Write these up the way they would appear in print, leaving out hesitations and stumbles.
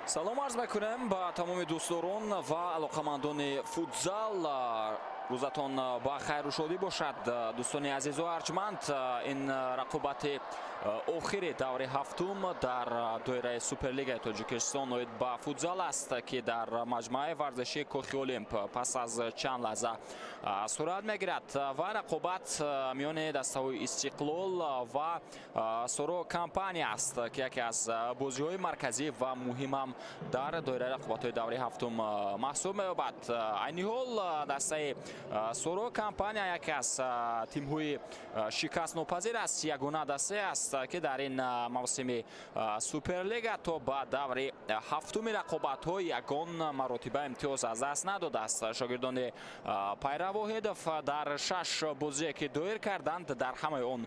Салом арз мекунем ба тамоми дӯстдорон ва алоқамандони футзал. Рӯзатон ба хайру шодӣ бошад, дӯстони азизу арҷманд. Ин рақобати охири даври ҳафтум дар доираи Суперлигаи Тоҷикистон оид ба футзал аст, ки дар маҷмӯаи варзишии Кохи Олимп пас аз чанд лаҳза сурат мегирад ва рақобат миёни дастаҳои Истиқлол ва Соро Компания аст, ки яке аз бозиҳои марказӣ ва муҳим ҳам дар доираи рақобатҳои даври ҳафтум маҳсуб меёбад. Айни ҳол дастаи Соро Компания яке аз тимҳои шикастнопазир аст, ягона дастае аст, ки дар ин мавсими Суперлига то ба даври ҳафтуми рақобатҳо ягон маротиба имтиёз аз даст надодааст. Шогирдони Пайрав Воҳидов дар шаш бозие, ки доир карданд, дар ҳамаи он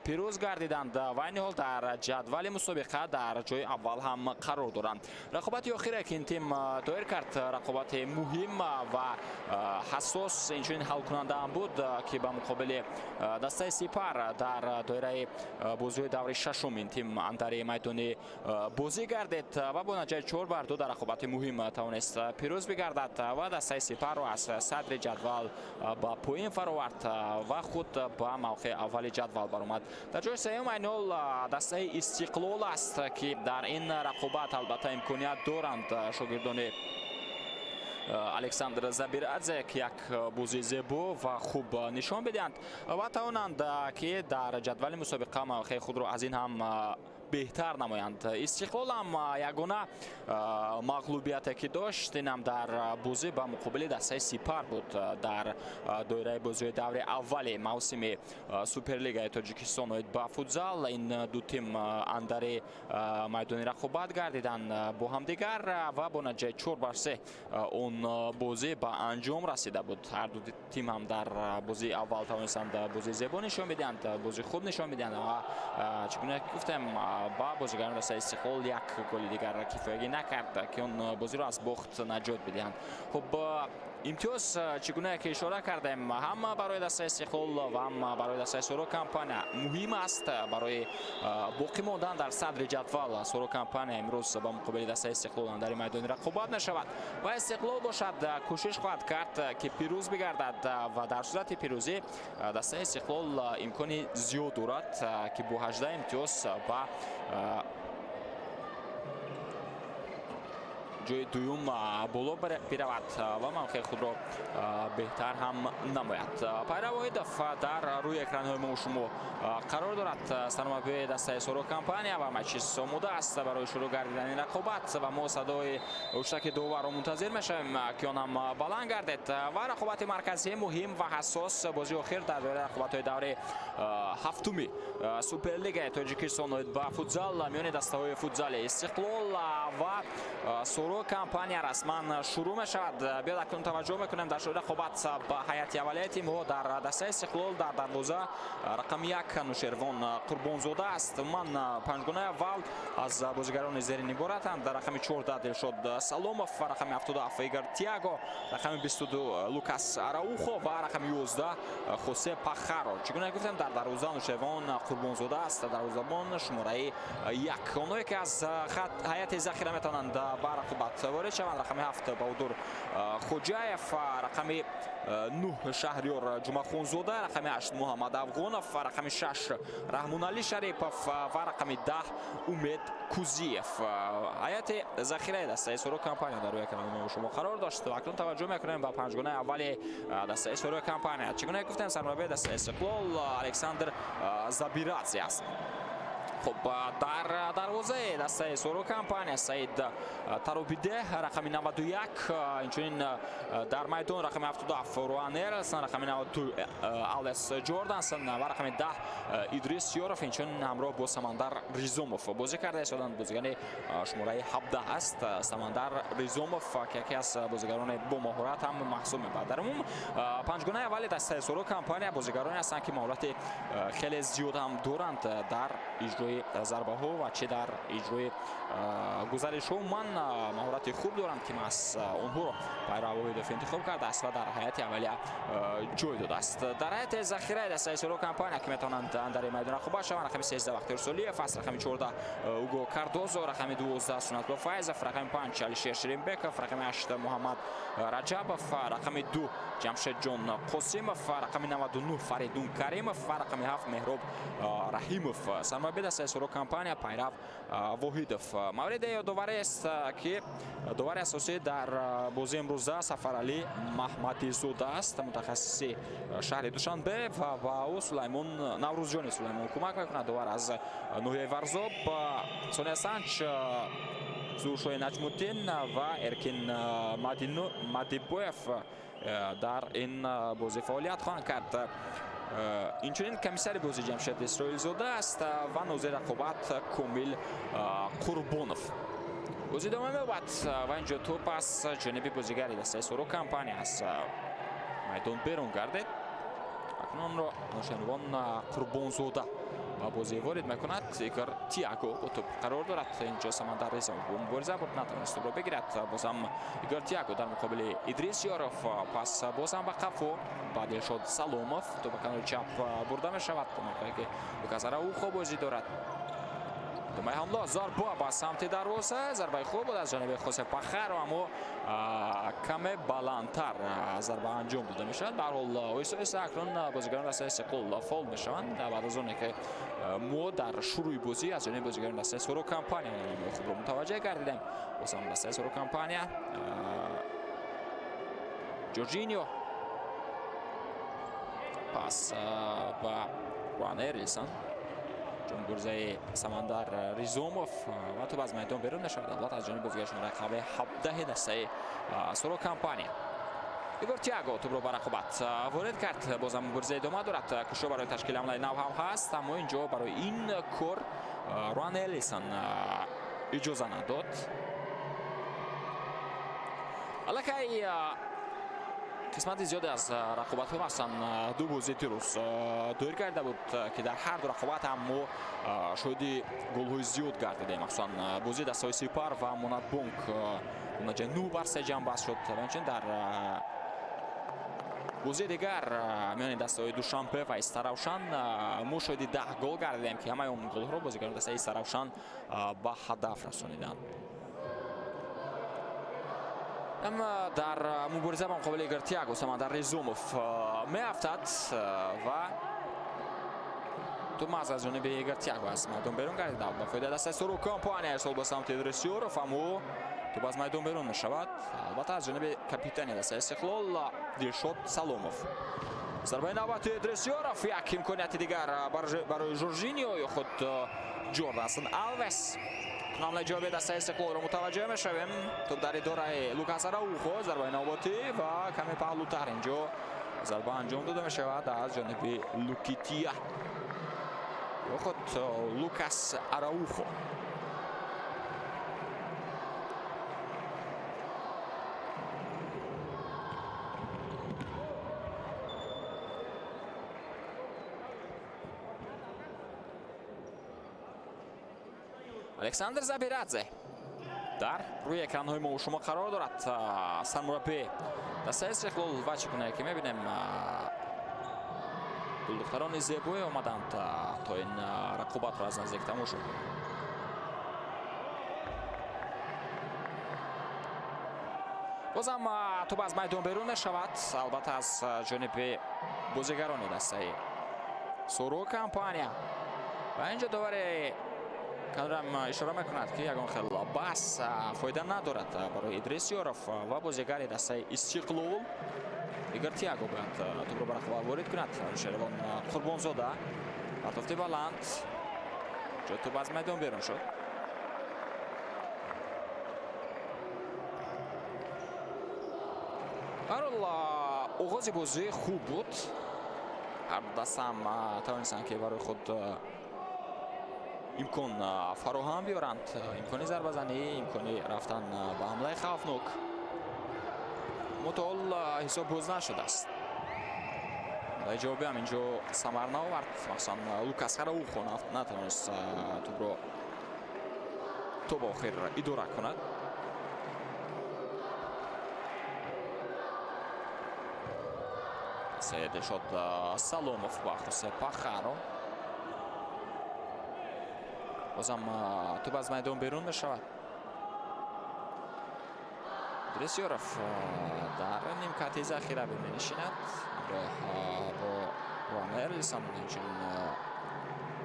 пирӯз гардиданд ва айни ҳол дар ҷадвали мусобиқа дар ҷои аввал ҳам қарор доранд. Рақобати охире, ки ин тим доир кард, рақобати муҳим ва ҳассос, инчунин ҳалкунанда ҳам буд, ки ба муқобили дастаи Сипар дар доираи бозиҳои даври шашум ин тим андари майдони бозӣ гардид ва бо натиҷаи 4-2 дар рақобати муҳим тавонист пирӯз бигардад ва дастаи Сипарро аз садри ҷадвал ба поин фаровард ва худ ба мавқеи аввали ҷадвал баромад. Дар ҷои сеюм айни ҳол дастаи Истиқлол аст, ки дар ин рақобат албатта имконият доранд шогирдони Александр Забирадзе, ки як бозии зебо ва хуб нишон бидиҳанд ва тавонанд, ки дар ҷадвали мусобиқа мавқеи худро аз ин ҳам беҳтар намоянд. Истиқлол ҳам ягона мағлубияте, ки дошт, инам дар бозӣ ба муқобили дастаи Сипар буд дар доираи бозиҳои даври аввали мавсими Суперлигаи Тоҷикистон оид ба футзал. Ин ду тим андари майдони рақобат гардиданд бо ҳамдигар ва бо натиҷаи 4-3 он бозӣ ба анҷом расида буд. Ҳарду тим ҳам дар бозии аввал тавонистанд бозии зебо нишон бидиҳанд, бозии хуб нишон бидиҳанд ва, чӣ гуна ки гуфтем, ба бозигарони дастаи Истиқлол як голи дигар кифоягӣ накард, ки он бозиро аз бохт наҷот бидиҳанд. Хуб, имтиёз, чӣ гуна ки ишора кардем, ҳам барои дастаи Истиқлол ва ҳам барои дастаи Соро Компания муҳим аст барои боқӣ мондан дар садри ҷадвал. Соро Компания имрӯз ба муқобили дастаи Истиқлол дар майдони рақобат мешавад ва Истиқлол бошад, кӯшиш хоҳад кард, ки пирӯз бигардад ва дар сурати пирӯзӣ дастаи Истиқлол имкони зиёд дорад, ки бо 18 имтиёз ба ҷои дуюм боло биравад ва мавқеи худро беҳтар ҳам намояд. Пайрав Воҳидов дар рӯи экранҳои мо шумо қарор дорад, сармураббии дастаи Соро Компания, ва матчис омода аст барои шурӯъ гардидани рақобат ва мо садои ҳуштаки доварро мунтазир мешавем, ки он ҳам баланд гардед ва рақобати марказии муҳим ва ҳассос, бозии охир дар доираи рақобатҳои даври ҳафтуми Суперлигаи Тоҷикистон оид ба футзал миёни дастаҳои футзали Истиқлол ва Соро Компания расман шурӯъ мешавад. Биёд, акнун таваҷҷӯҳ мекунем дар шурӯи рақобат ба ҳайати аввалияи тимҳо. Дар дастаи Истиқлол дар дарвоза рақами 1 Нушервон Қурбонзода аст. Умуман, панҷгонаи аввал аз бозигарони зерин иборатанд: рақами 14 Дилшод Саломов, рақами 77 Игор Тиаго, рақами 22 Лукас Араухо ва рақами 11 Хосе Пахаро. Чӣ гуна гуфтем, дар дарвоза Нушервон Қурбонзода аст, дарвозабон шумораи 1. Онҳое, ки аз ҳайати захира метавонанд ба рақобат ворид шаванд: рақами 7 Баҳодур Хоҷаев, рақами 9 Шаҳриёр Ҷумахонзода, рақами 8 Муҳаммад Афғонов, рақами 6 Раҳмоналӣ Шарипов ва рақами 10 Умед Кузиев. Ҳайати захираи дастаи Соро Компания дар рӯи экрани шумо қарор дошт ва акнун таваҷҷӯҳ мекунем ба панҷгонаи аввали дастаи Соро Компания. Чӣ гуна гуфтем, сармураббии дастаи Истиқлол Александр Забирадзе аст. Хуб, дар дарвозаи дастаи Соро Компания Саид Таробиде, рақами 91. Инчунин дар майдон рақами 77 Руан Эрлсон, рақами 92 Алес Ҷордансон ва рақами 10 Идрис Ёров, инчунин ҳамроҳ бо Самандар Ризомов бозӣ карда истоданд. Бозигари шумораи 17 аст Самандар Ризомов, ки яке аз бозигарони бомаҳорат ҳам маҳсуб мебарад. Дар умум, панҷгонаи аввали дастаи Соро Компания бозигароне ҳастанд, ки маҳорати хеле зиёд ҳам доранд дар иҷрои иҷрои зарбаҳо ва чӣ дар иҷрои гузаришҳо ман маҳорати хуб доранд, ки маҳз онҳоро Пайрав Воҳидов интихоб кардааст ва дар ҳайати аввалия ҷой додааст. Дар ҳайати захираи дастаи Соро Компания, ки метавонанд дар ин майдон рақобат шаванд, рақами 13 Бахтиёр Солиев аст, рақами 14 Уго Кардозо, рақами 12 Сунатулло Файзов, рақами 5 Алишер Ширинбеков, рақами 8 Муҳаммад Раҷабов, рақами 2 Ҷамшедҷон Қосимов, рақами 99 Фаридун Каримов ва рақами 7 Меҳроб Раҳимов. Сармураббии дастаи Соро Компания Пайрав Воҳидов. Мавриди ёдоварӣ аст, ки довари асосӣ дар бозии имрӯза Сафаралӣ Маҳмадизода аст, мутахассиси шаҳри Душанбе, ва ба ӯ Сулаймон Наврӯзҷони Сулаймон кӯмак мекунад. Довар аз ноҳияи Варзоб, Сония Санч, Зуҳуршоҳи Наҷмуддин ва Эркин Мадибоев дар ин бозӣ фаъолият хоҳанд кард. Инчунин комиссари бозӣ Ҷамшед Исроилзода аст ва нозири рақобат Комил Қурбонов. Бозӣ идома меёбад ва инҷо тӯп аз ҷониби бозигари дастаи Соро Компания аз майдон берун гардид. Акнун онро Ношенвон Қурбонзода ба бозӣ ворид мекунад. Игор Тиаго бо тӯп қарор дорад. Инҷо Самандар Резамов бо мубориза бурд, натавонист тӯпро бигирад. Бозам Игор Тиаго дар муқобили Идрис Ёров, пас бозам ба қафо ба Дилшод Саломов, тӯп ба канори чап бурда мешавад. Мавқее ки Лукас Араухо бозӣ дорад. Думаи ҳамла, зарба ба самти дарвоза, зарбаи хуб буд аз ҷониби Хосе Пахаро, аммо каме баландтар зарба анҷом дода мешавад. Ба ҳар ҳол, оҳиста оҳиста акнун бозигарони дастаи Истиқлол фол мешаванд. Баъд аз оне ки мо дар шурӯи бозӣ аз ҷониби бозигарони дастаи Соро Компания хубро мутаваҷҷеҳ гардидем. Бозам дастаи Соро Компания, Ҷорҷиньо, пас ба Руан Эрлисон, ҷонгурзаи Самандар Ризомов ва тӯп аз майдон берун мешавад, албатта аз ҷониби бозигари шумораи рақами 17 дастаи Соро Компания. Игор Тиаго тӯпро ба рақобат ворид кард. Бозам мубориза идома дорад. Кӯшо барои ташкили ҳамлаи нав ҳам ҳаст, аммо инҷо барои ин кор Руан Элисон иҷоза надод. Аллакай қисмати зиёде аз рақобатҳо, махсусан ду бозии дирӯз доир карда буд, ки дар ҳар ду рақобат ҳам мо шоҳиди голҳои зиёд гардидем. Махсусан бозии дастаҳои Сипар ва Монатбонк натиҷаи 9-3 ҷамъбаст шуд. Ва инчунин дар бозии дигар миёни дастаҳои Душанбе ва Истаравшан мо шоҳиди 10 гол гардидем, ки ҳамаи он голҳоро бозигарони дастаи Истаравшан ба ҳадаф расониданд. Амма дар мубориза ба муқобили Игор Тиаго Самандар Резумов меафтад ва тӯп маҳз аз ҷониби Игор Тиаго аз майдон берун гардид ба фоидаи дастаи Соро Компания. Ирсол ба самти Идрис Ёров, аммо тӯп аз майдон берун мешавад, албатта аз ҷониби капитани дастаи Истиқлол Дилшод Саломов. Зарбаи навбати Идрис Ёров, як имконияти дигар барои Жоржиньо ё худ Ҷордансон Алвес. Ҳамлаи ҷавоби дастаи Истиқлолро мутаваҷҷеҳ мешавем. Тӯп дар идораи Лукас Араухо, зарбаи навботӣ ва каме паҳлӯтар инҷо зарба анҷом дода мешавад аз ҷониби Лукития ё худ Лукас Араухо. Александр Забирадзе дар рӯи экранҳои мо шумо қарор дорад, сармураббии дастаи Истиқлол. Ва чӣ гунае ки мебинем, гулдухтарони зебое омаданд то ин рақобатро аз наздик тамошо кунанд. Бозам тӯп аз майдон берун мешавад, албатта аз ҷониби бозигарони дастаи Соро Компания. Ва инҷо довари канорам ишора мекунад, ки ягон хел баҳс фоида надорад барои Идрис Ёров ва бозигари дастаи Истиқлол. Игор Тиаго бояд тӯпро ба рақобат ворид кунад. Шервон Қурбонзода, партофти баланд, ҷо тӯп аз майдон берун шуд. Ҳарҳол, оғози бозӣ хуб буд. Ҳар ду дастаам тавонистанд, ки барои худ имкон фароҳам биёранд, имкони зарбазанӣ, имкони рафтан ба ҳамлаи хавфнок. Мутол ҳисоб боз нашудааст. Ҳамлаи ҷавобӣ ҳам инҷо самар наовард. Махсусан Лукас Араухо натавонист тӯбро то ба охир идора кунад. Дилшод Саломов ба Хосе Пахаро. Бозам тӯб аз майдон берун мешавад. Идрис Ёров дар нимкати захиравӣ менишинад ҳамроҳ бо Руан Эрлисон. Инчунин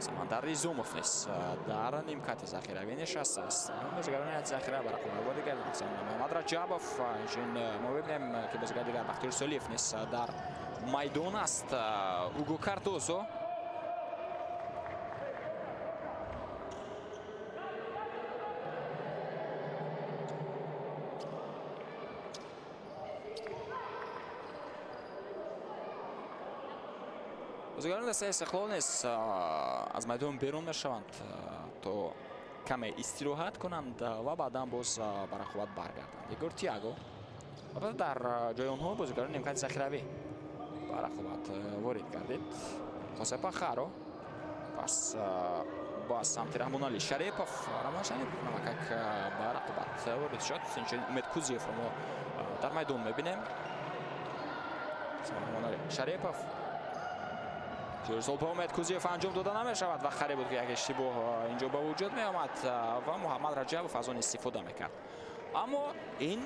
Самандар Ризумов низ дар нимкати захиравӣ нишастааст. Бозигарони захира ба рақобат ворид гардид. Масалан, Муҳаммад Раҷабов, инчунин мо мебинем, ки бозигари дигар Бахтиёр Солиев низ дар майдон аст. Уго Кардозо. Бозигарони дастаи Истиқлол низ аз майдон берун мешаванд, то каме истироҳат кунанд ва баъдан боз ба рақобат баргарданд. Игор Тиаго, албатта, дар ҷои онҳо бозигарони нимкати захиравӣ ба рақобат ворид гардид. Хосе Пахаро пас ба самти Раҳмоналӣ Шарипов. Раҳмон Шарипов намакак ба рақобат ворид шуд. Инчунин Умед Кузиевро мо дар майдон мебинем. Раҳмоналӣ Шарипов. Тирсол ба Умед Кузиев анҷом дода намешавад ва қариб буд, ки як иштибоҳ инҷо ба вуҷуд меомад ва Муҳаммад Раҷабов аз он истифода мекард. Аммо ин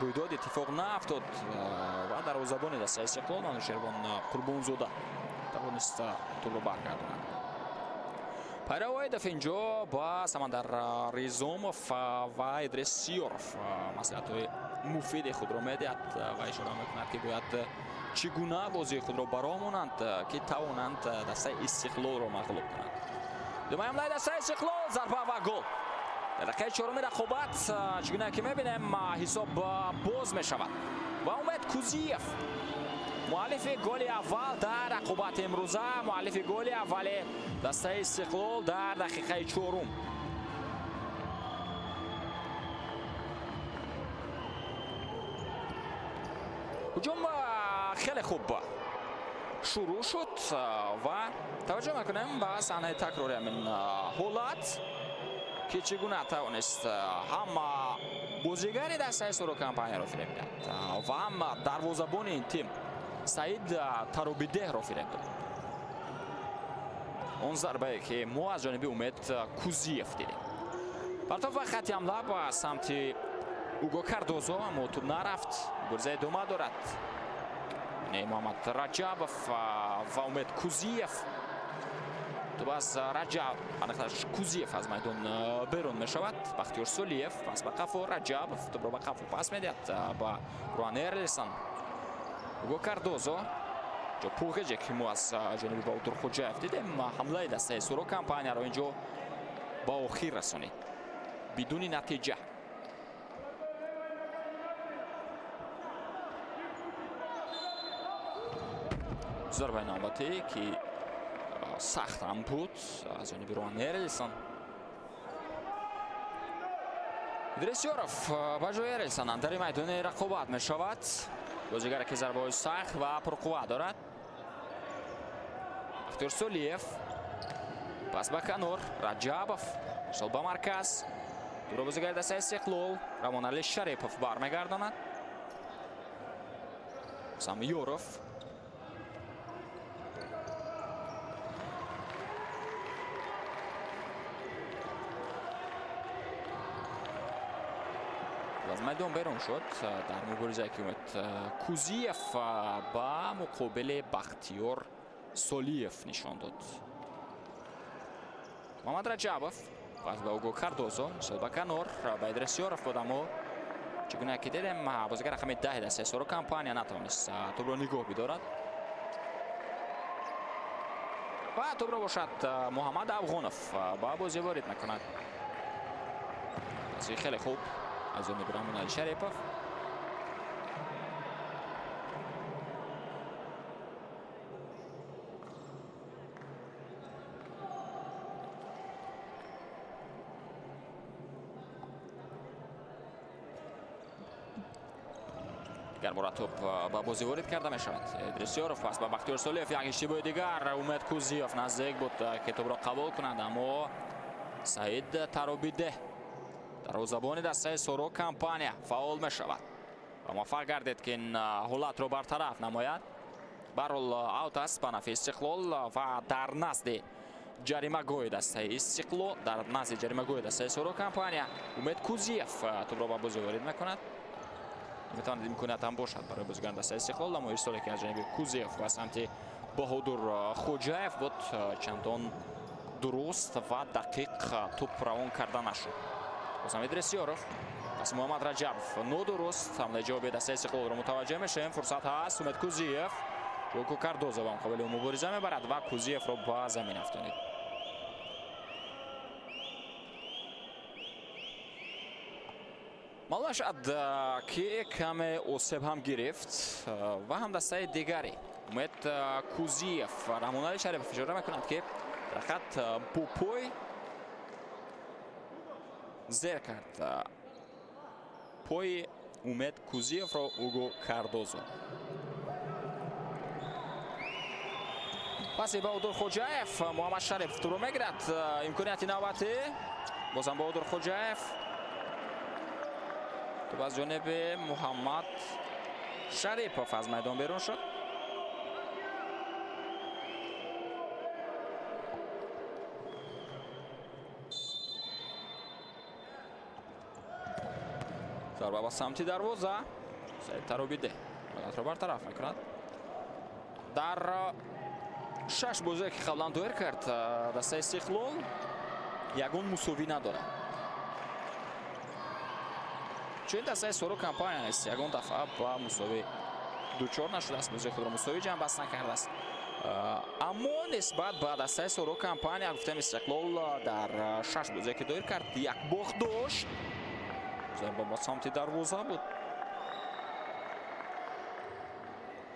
рӯйдод иттифоқ наафтод ва дарвозабони дастаи Истиқлол Анушервон Қурбонзода тавонист тӯбро баргардонад. Пайрав Воҳидов инҷо ба Самандар Ризомов ва Идрис Сиёров маслиҳатҳои муфиди худро медиҳад ва ишора мекунад, ки бояд чӣ гуна бозии худро бароҳ монанд, ки тавонанд дастаи Истиқлолро мағлуб кунанд. Думаи ҳамлаи дастаи Истиқлол, зарба ва гол. Дар дақиқаи чоруми рақобат, чӣ гуна ки мебинем, ҳисоб боз мешавад ва Умед Кузиев муаллифи голи аввал дар рақобати имрӯза, муаллифи голи аввали дастаи Истиқлол дар дақиқаи чорум. Ҳуҷум хеле хуб шурӯъ шуд ва таваҷҷӯҳ мекунем ба саҳнаи такрори ҳамин ҳолат, ки чӣ гуна тавонист ҳам бозигари дастаи Суро компанияро фиреб диҳад ва ҳам дарвозабони ин тим Саид Таробидеҳро фиреб дод. Он зарбае, ки мо аз ҷониби Умед Кузиев дидем. Партов ба хатти ҳамла ба самти Уго Кардозо, аммо тӯб нарафт. Мубориза идома дорад. Муҳаммад Раҷабов ва Умед Кузиев. Тӯб аз Раҷаб, аниқтараш Кузиев, аз майдон берун мешавад. Бахтиёр Солиев пас ба қафо, Раҷабов тӯбро ба қафо пас медиҳад ба Руан Эрлисон. Уго Кардозо ҷо пуғеже, ки мо аз ҷониби Баҳодур Хоҷаев дидем, ҳамлаи дастаи Суро компанияро инҷо ба охир расонид бидуни натиҷа. Зарбаи навбатӣ, ки сахт ҳам буд, аз ҷониби Руан Эрлисон. Идрис Ёров ба ҷои Эрлисон андари майдони рақобат мешавад. Бозигаре, ки зарбаҳои сахт ва пурқувват дорад. Бахтиёр Солиев пас ба канор, Раҷабов сол ба марказ. Дуро бозигари дастаи Истиқлол Рамонали Шарипов бармегардонад. Сам Ёров. Аз майдон берун шуд дар муборизае, ки Умед Кузиев ба муқобили Бахтиёр Солиев нишон дод. Муҳаммад Раҷабов пас ба Уго Кардозо, сол ба канор, ба Идрис Ёров буд, аммо чӣ гуна ки дидем, бозигар рақами 10 дастаи Суро компания натавонист тӯбро нигоҳ бидорад ва тӯбро бошад Муҳаммад Афғонов ба бозӣ ворид мекунад. Бозии хеле хуб аз ҷониби Раҳмонали Шарипов. Дигар бора тӯп ба бозӣ ворид карда мешавад. Идрисёров пас ба Бахтиёр Солиев, як иштибоҳи дигар. Умед Кузиев наздик буд, ки тӯпро қабул кунад, аммо Саид Таробиде, дарвозабони дастаи Соро Компания, фаъол мешавад ва муваффақ гардид, ки ин ҳолатро бартараф намояд. Барҳол, аут аст ба нафъи Истиқлол ва дар назди ҷаримагоҳи дастаи Истиқлол, дар назди ҷаримагоҳи дастаи Соро Компания Умед Кузиев тӯпро ба бозӣ ворид мекунад. Метавонад имконият ҳам бошад барои бозигарони дастаи Истиқлол, аммо ирсоле, ки аз ҷониби Кузиев ба самти Баҳодур Хоҷаев буд, чандон дуруст ва дақиқ тӯп равон карда нашуд. Бозам Идрисёров, пас Муҳаммад Раҷабов, нодуруст. Ҳамлаи ҷавоби дастаи Истиқлолро мутаваҷҷеҳ мешавем. Фурсат ҳаст, Умед Кузиев, Ҷоко Кардозо ба муқобили ӯ мубориза мебарад ва Кузиевро ба замин афтонид. Маълум шуд, ки каме осеб ҳам гирифт ва ҳам дастаи дигари Умед Кузиев, Раҳмонали Шарипов ишора мекунад, ки ҳақиқат бо пой зер кард пои Умед Кузиевро Уго Кардозо. Паси Баҳодур Хоҷаев, Муҳаммад Шарипов тӯпро мегирад. Имконияти навбатӣ, бозам Баҳодур Хоҷаев, тӯп аз ҷониби Муҳаммад Шарипов аз майдон берун шуд. Зарба ба самти дарвоза, Саид Таробиде ҳолатро бартараф мекунад. Дар шаш бозие, ки қаблан доир кард, дастаи Истиқлол ягон мусовӣ надорад. Чун дастаи Соро Компания нест, ягон дафъа ба мусовӣ дучор нашудааст, бозии худро мусовӣ ҷамъбаст накардааст. Аммо нисбат ба дастаи Соро Компания гуфтем, Истиқлол дар шаш бозие, ки доир кард, як бохт дошт. Зарба ба самти дарвоза буд,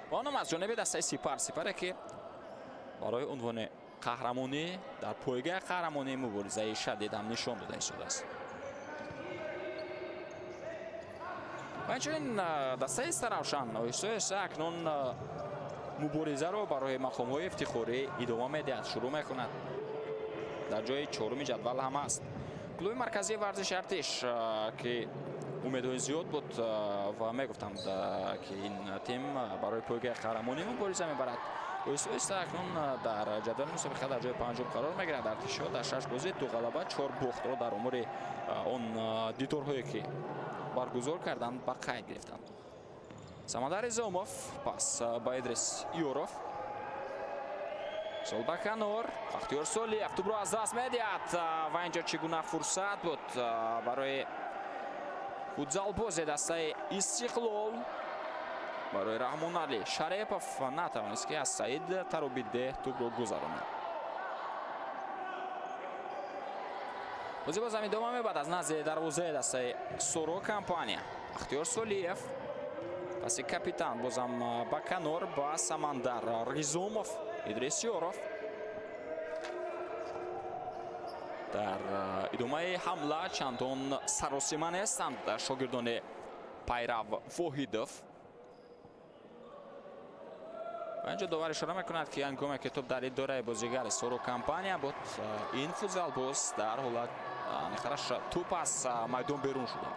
ва онам аз ҷониби дастаи Сипар, Сипаре, ки барои унвони қаҳрамонӣ дар пойгаи қаҳрамонӣ муборизаи шадид ҳам нишон дода истодааст. Ва инчунин дастаи Истаравшан оҳиста оҳиста акнун муборизаро барои мақомҳои ифтихорӣ идома медиҳад, шурӯъ мекунад, дар ҷои чоруми ҷадвал ҳам аст. Клуби марказии варзиши Артиш, ки умедҳои зиёд буд ва мегуфтанд, ки ин тим барои пойгаи қаҳрамонӣ мубориза мебарад, оҳиста оҳиста акнун дар ҷадвали мусобиқа дар ҷои панҷум қарор мегирад. Артишиҳо дар шаш бозӣ ду ғалаба, чор бохтро дар умури он дидорҳое, ки баргузор карданд, ба қайд гирифтанд. Самандар Изомов, пас ба Идрис Ёров, Солбаканор, Бахтиёр Солиев тӯбро аз даст медиҳад ва инҷо чӣ гуна фурсат буд барои футзалбози дастаи Истиқлол, барои Раҳмонали Шарепов, натавонист, ки аз Саид Таробидде тӯбро гузаронад. Бозӣ бозам идома мебад. Аз назди дарвозаи дастаи Соро Компания Бахтиёр Солиев, паси капитан бозам ба канор, ба Самандар Ризомов, Идрис Ёров. Дар идомаи ҳамла чандон саросима нестанд шогирдони Пайрав Воҳидов. Ва инҷо довар ишора мекунад, ки ҳангоме ки тӯп дар идораи бозигари Соро Компания буд, ин футзалбоз дар ҳолат нихараш тӯп аз майдон берун шуда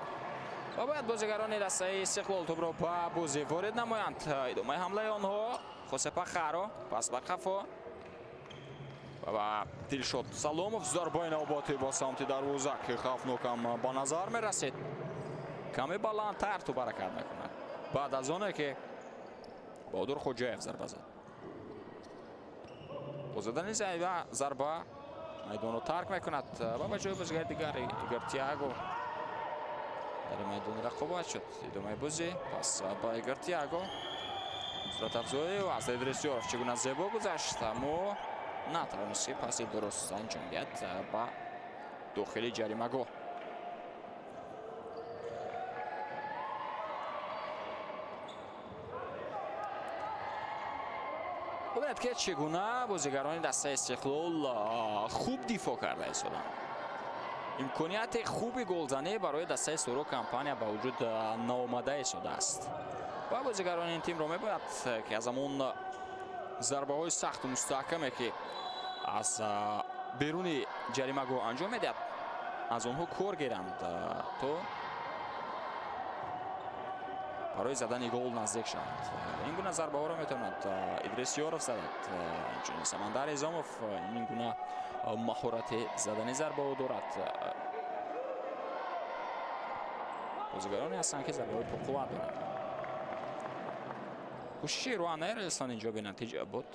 ва бояд бозигарони дастаи Истиқлол тӯпро ба бозӣ ворид намоянд. Идомаи ҳамлаи онҳо, Хосе Пахаро, пас ба қафо ва ба Дилшод Саломов. Зарбаи навбатӣ ба самти дарвоза, ки хавфнокам ба назар мерасид, каме баландтар тӯп ҳаракат мекунад баъд аз оне ки Баҳодур Хоҷаев зарба зад. Бо задани зарба майдонро тарк мекунад ва ба ҷои бозигари дигар, Игор Тиаго, дар майдони рақобат шуд. Идомаи бозӣ, пас ба Игор Тиаго, суръатафзоӣ аз Идрисёров чӣ гуна зебо гузашт, аммо натавонист, ки паси дуруст анҷом диҳад ба дохили ҷаримагоҳ. Бубинед, ки чӣ гуна бозигарони дастаи Истиқлол хуб дифоъ карда истоданд. Имконияти хуби голзанӣ барои дастаи Соро Компания ба вуҷуд наомада истодааст. Ва бозигарони ин тимро мебояд, ки аз ҳамон зарбаҳои сахту мустаҳкаме, ки аз беруни ҷаримагоҳ анҷом медиҳад, аз онҳо кор гиранд, то барои задани гол наздик шаванд. Ин гуна зарбаҳоро метавонад Идрис Ёров задад, инчунин Самандар Изомов ин гуна маҳорати задани зарбаҳо дорад. Бозигароне ҳастанд, ки зарбаҳои пурқувват доранд. Кӯшиши Руан Эрлсон инҷо бенатиҷа буд.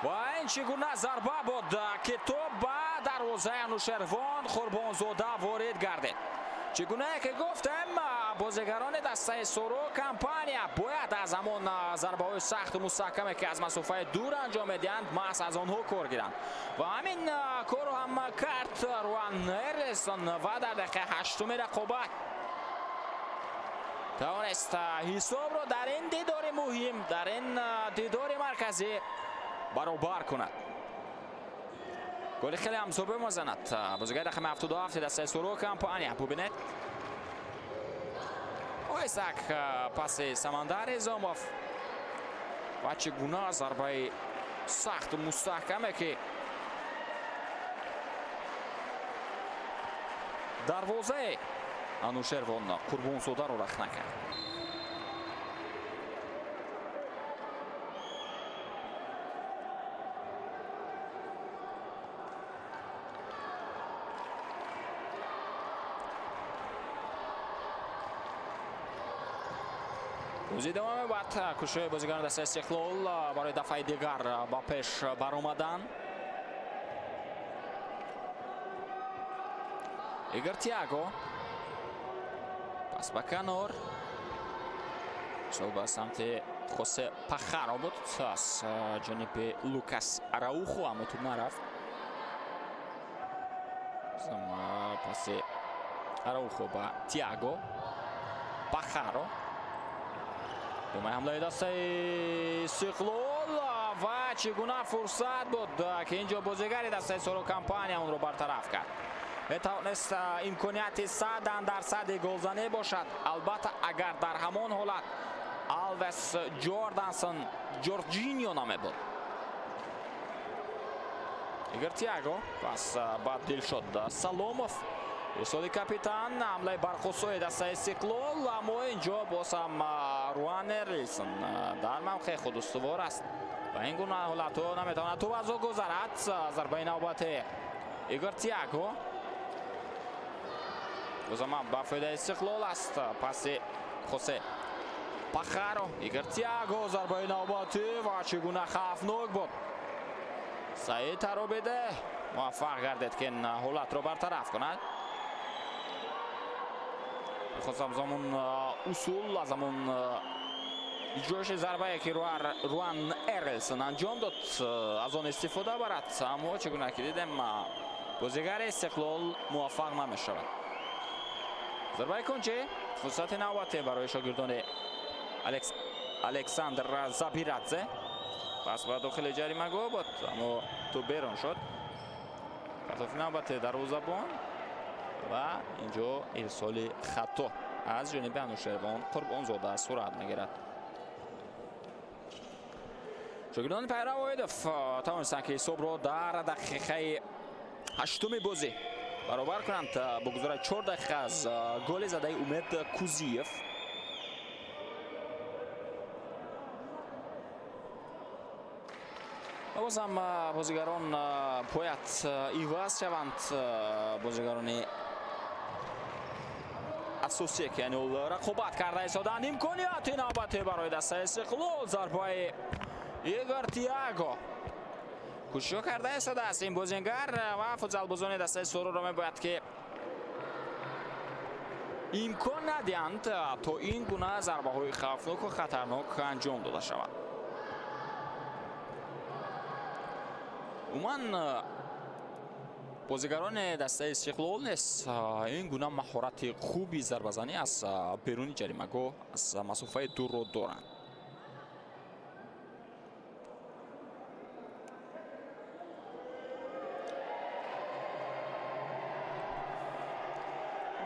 Ва ин чӣ гуна зарба буд, ки тӯб ба дарвозаи Анушервон Қурбонзода ворид гардид. Чӣ гунае ки гуфтем, бозигарони дастаи Соро Компания бояд аз ҳамон зарбаҳои сахту мустаҳкаме, ки аз масофаи дур анҷом медиҳанд, маҳз аз онҳо кор гиранд. Ва ҳамин корро ҳам кард Руан Эрлсон ва дар дақиқаи ҳаштуми рақобат тавонист ҳисобро дар ин дидори муҳим, дар ин дидори марказӣ баробар кунад. Голи хеле ҳам зобе мезанад бозигари рақами 77 дастаи Соро Компания. Бубинед, оҳистак паси Самандар Изомов ва чӣ гуна зарбаи сахту мустаҳкаме, ки дарвозаи Анушервон Қурбонзодаро рахна кард. Бозӣ идома меёбад. Кӯшишҳои бозигарони дастаи Истиқлол барои дафъаи дигар ба пеш баромадан. Игор Тиаго пас ба канор, сол ба самти Хосе Пахаро буд аз ҷониби Лукас Араухо, аммо тӯб нарафт. Паси Араухо ба Тиаго Пахаро. Думаи ҳамлаи дастаи Истиқлол ва чӣ гуна фурсат буд, ки инҷо бозигари дастаи Соро Компания онро бартараф кард. Метавонист имконияти 100% голзанӣ бошад. Албатта, агар дар ҳамон ҳолат Алвес Ҷордансон Ҷорҷиньо намебуд. Игор Тиаго пас ба Дилшод Саломов. Ирсоли капитан, ҳамлаи барқусои дастаи Истиқлол, аммо инҷо боз ҳам Руан Эрлсон дар мавқеи худ устувор аст ва ин гуна ҳолатҳо наметавонад тӯб аз ӯ гузарад. Зарбаи навбати Игор Тиаго бозам ба фоидаи Истиқлол аст. Паси Хосе Пахаро, Игор Тиаго, зарбаи навбатӣ ва чӣ гуна хавфнок буд. Саид Таробиде муваффақ гардид, ки ин ҳолатро бартараф кунад. Мехостам аз ҳамон усул, аз ҳамон иҷроиши зарбае, ки Руан Эрлсон анҷом дод, аз он истифода барад, аммо чӣ гуна ки дидем, бозигари Истиқлол муваффақ намешавад. Зарбаи кунҷӣ, фурсати навбатӣ барои шогирдони Александр Забирадзе. Пас ба дохили ҷаримагоҳ буд, аммо тӯб берун шуд. Партофи навбати дарвозабон ва инҷо ирсоли хато аз ҷониби Анушервон Қурбонзода сурат мегирад. Шогирдони Пайрав Воҳидов тавонистанд, ки ҳисобро дар дақиқаи ҳаштуми бозӣ баробар кунанд бо гузараи 4 дақиқа аз голи задаи Умед Кузиев. Бозам бозигарон бояд иваз шаванд. Бозигарони асосие, ки яъне рақобат карда истоданд. Имконияти навбатӣ барои дастаи Истиқлол, зарбаи Игор Тиаго. Кӯшишҳо карда истодааст ин бозингар ва футзалбозони дастаи Сороро мебояд, ки имкон надиҳанд, то ин гуна зарбаҳои хавфноку хатарнок анҷом дода шавад. Умуман, Бозигарони дастаи Истиқлол низ ин гуна маҳорати хуби зарбазанӣ аз беруни ҷаримагоҳ, аз масофаи дурро доранд.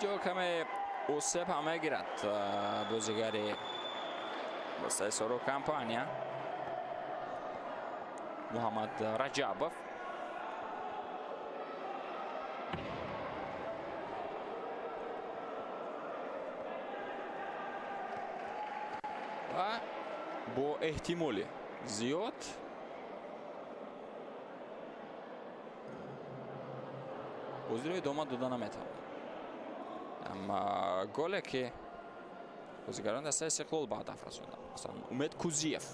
Ҷо каме осеб ҳам мегирад бозигари дастаи Соро Компания Муҳаммад Раҷабов. Ва бо эҳтимоли зиёд бозиро идома дода наметавонад. Амма голе ки бозигарон дастаи Истиқлол ба ҳадаф расонданд, масалан Умед Кузиев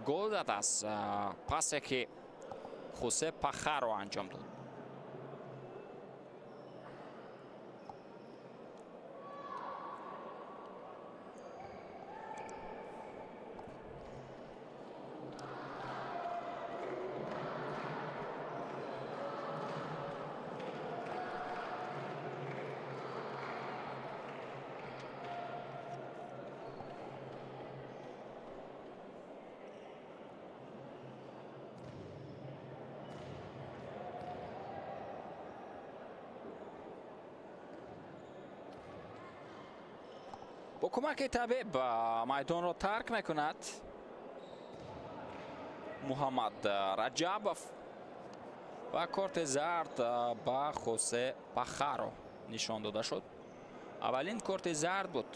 гол дад аз пасе ки Хосе Пахаро анҷом дод. Бо кӯмаки табиб майдонро тарк мекунад Муҳаммад Раҷабов ва корти зард ба Хосе Пахаро нишон дода шуд. Аввалин корти зард буд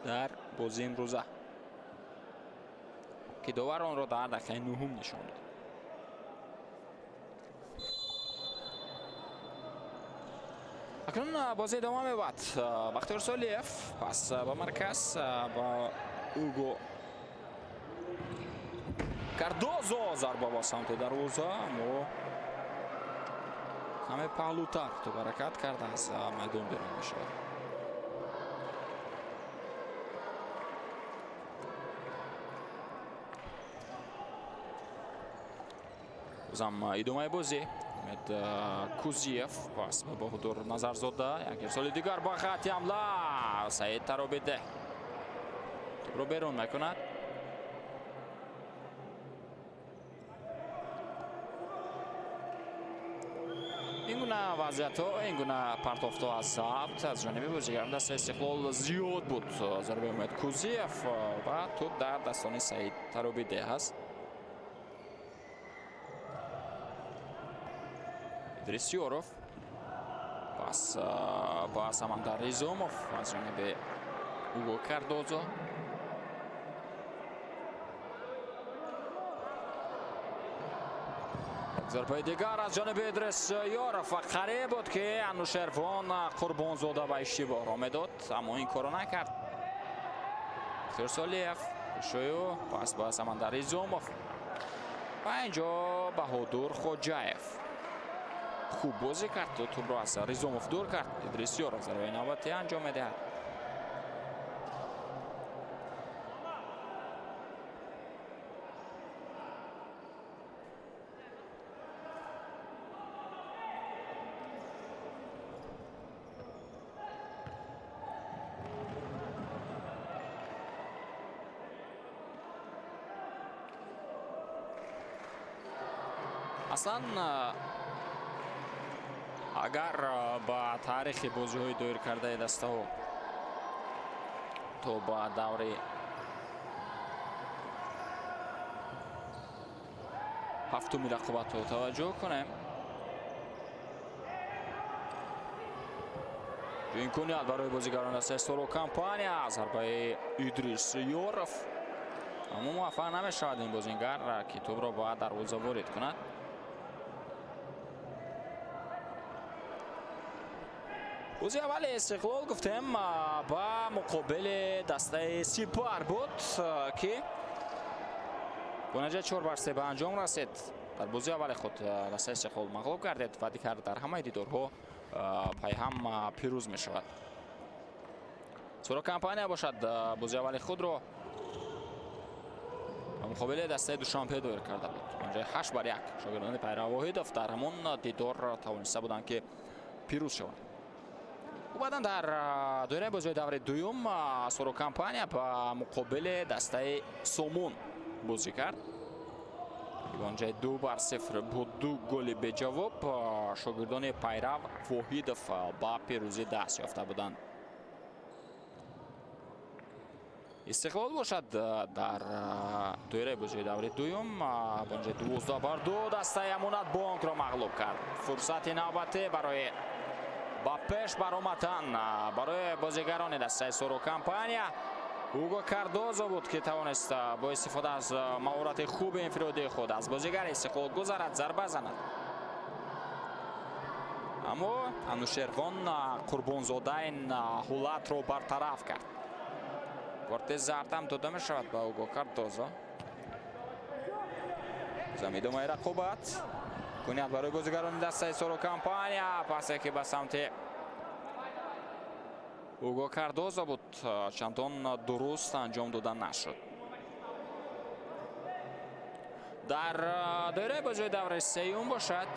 дар бозии имрӯза, ки довар онро дар дақиқаи нуҳум нишон дод. Акнун бозӣ идома меёбад. Бахтиёр Солиев пас ба марказ ба Уго Кардозо, зарба ба самти дарвоза, аммо каме паҳлӯтар тӯб ҳаракат карда аз майдон берун мешавад. Бозам идомаи бозӣ. Умед Кузиев пас ба Баҳодур Назарзода, як ирсоли дигар ба хати ҳамла. Саид Таробиде тӯбро берун мекунад. Ин гуна вазъиятҳо, ин гуна партофтҳо аз забт аз ҷониби бозигарон дастаи Истиқлол зиёд буд. Зарбаи Умед Кузиев ва тӯб дар дастони Саид Таробиде ҳаст. Идрис Ёров пас ба Самандар Ризомов аз ҷониби Уго Кардозо. Зарбаи дигар аз ҷониби Идрис Ёров ва қариб буд ки Анушервон Қурбонзода ба иштибоҳ роҳ медод, аммо ин корро накард. Бахтиёр Солиев шӯю пас ба Самандар Ризомов ва инҷо Баҳодур Хоҷаев хуб бозӣ кард, тӯбро аз Ризомов дур кард. Идрис Ёров зарбаи навбатӣ анҷом медиҳад. Аслан агар ба таърихи бозиҳои доир кардаи дастаҳо то ба даври ҳафтуми рақобатҳо таваҷҷӯҳ кунем, имконият барои бозигарон дастаи Соро Компания, зарбаи Идрис Ёров, аммо муваффақ намешавад ин бозингар ки тӯбро ба дарвоза ворид кунад. Бозии аввали Истиқлол гуфтем ба муқобили дастаи Сипар буд, ки бо натиҷаи 4-3 ба анҷом расид. Дар бозии аввали худ дастаи Истиқлол мағлуб гардид ва дигар дар ҳамаи дидорҳо пайҳам пирӯз мешавад. Соро Компания бошад бозии аввали худро Ба муқобили дастаи Душанбе доир карда буд. Бо 8-1 шогирдони Пайрав Воҳидов дар ҳамон дидор тавониста буданд, ки пирӯз шаванд. Баъдан дар доираи бозиҳои даври дуюм Соро Компания ба муқобили дастаи Сомон бозӣ кард. Бо натиҷаи 2-0 бо 2 голи беҷавоб шогирдони Пайрав Воҳидов ба пирӯзӣ даст ёфта буданд. Истиқлол бошад дар доираи бозиҳои даври дуюм бо натиҷаи 12-2 дастаи Амонатбонкро мағлуб кард. Фурсати навбатӣ барои ба пеш баромадан барои бозигарони дастаи Соро Компания Уго Кардозо буд, ки тавонист бо истифода аз маҳорати хуби инфиродии худ аз бозигари Истиқлол гузарад, зарба занад. Аммо Анушервон Қурбонзода ин ҳолатро бартараф кард. Корти зард ҳам дода мешавад ба Уго Кардозо. Замидомаи рақобат. Имконият барои бозигарони дастаи Соро Компания, пасе ки ба самти Уго Кардозо буд, чандон дуруст анҷом дода нашуд. Дар доираи бозиҳои давраи сеюм бошад,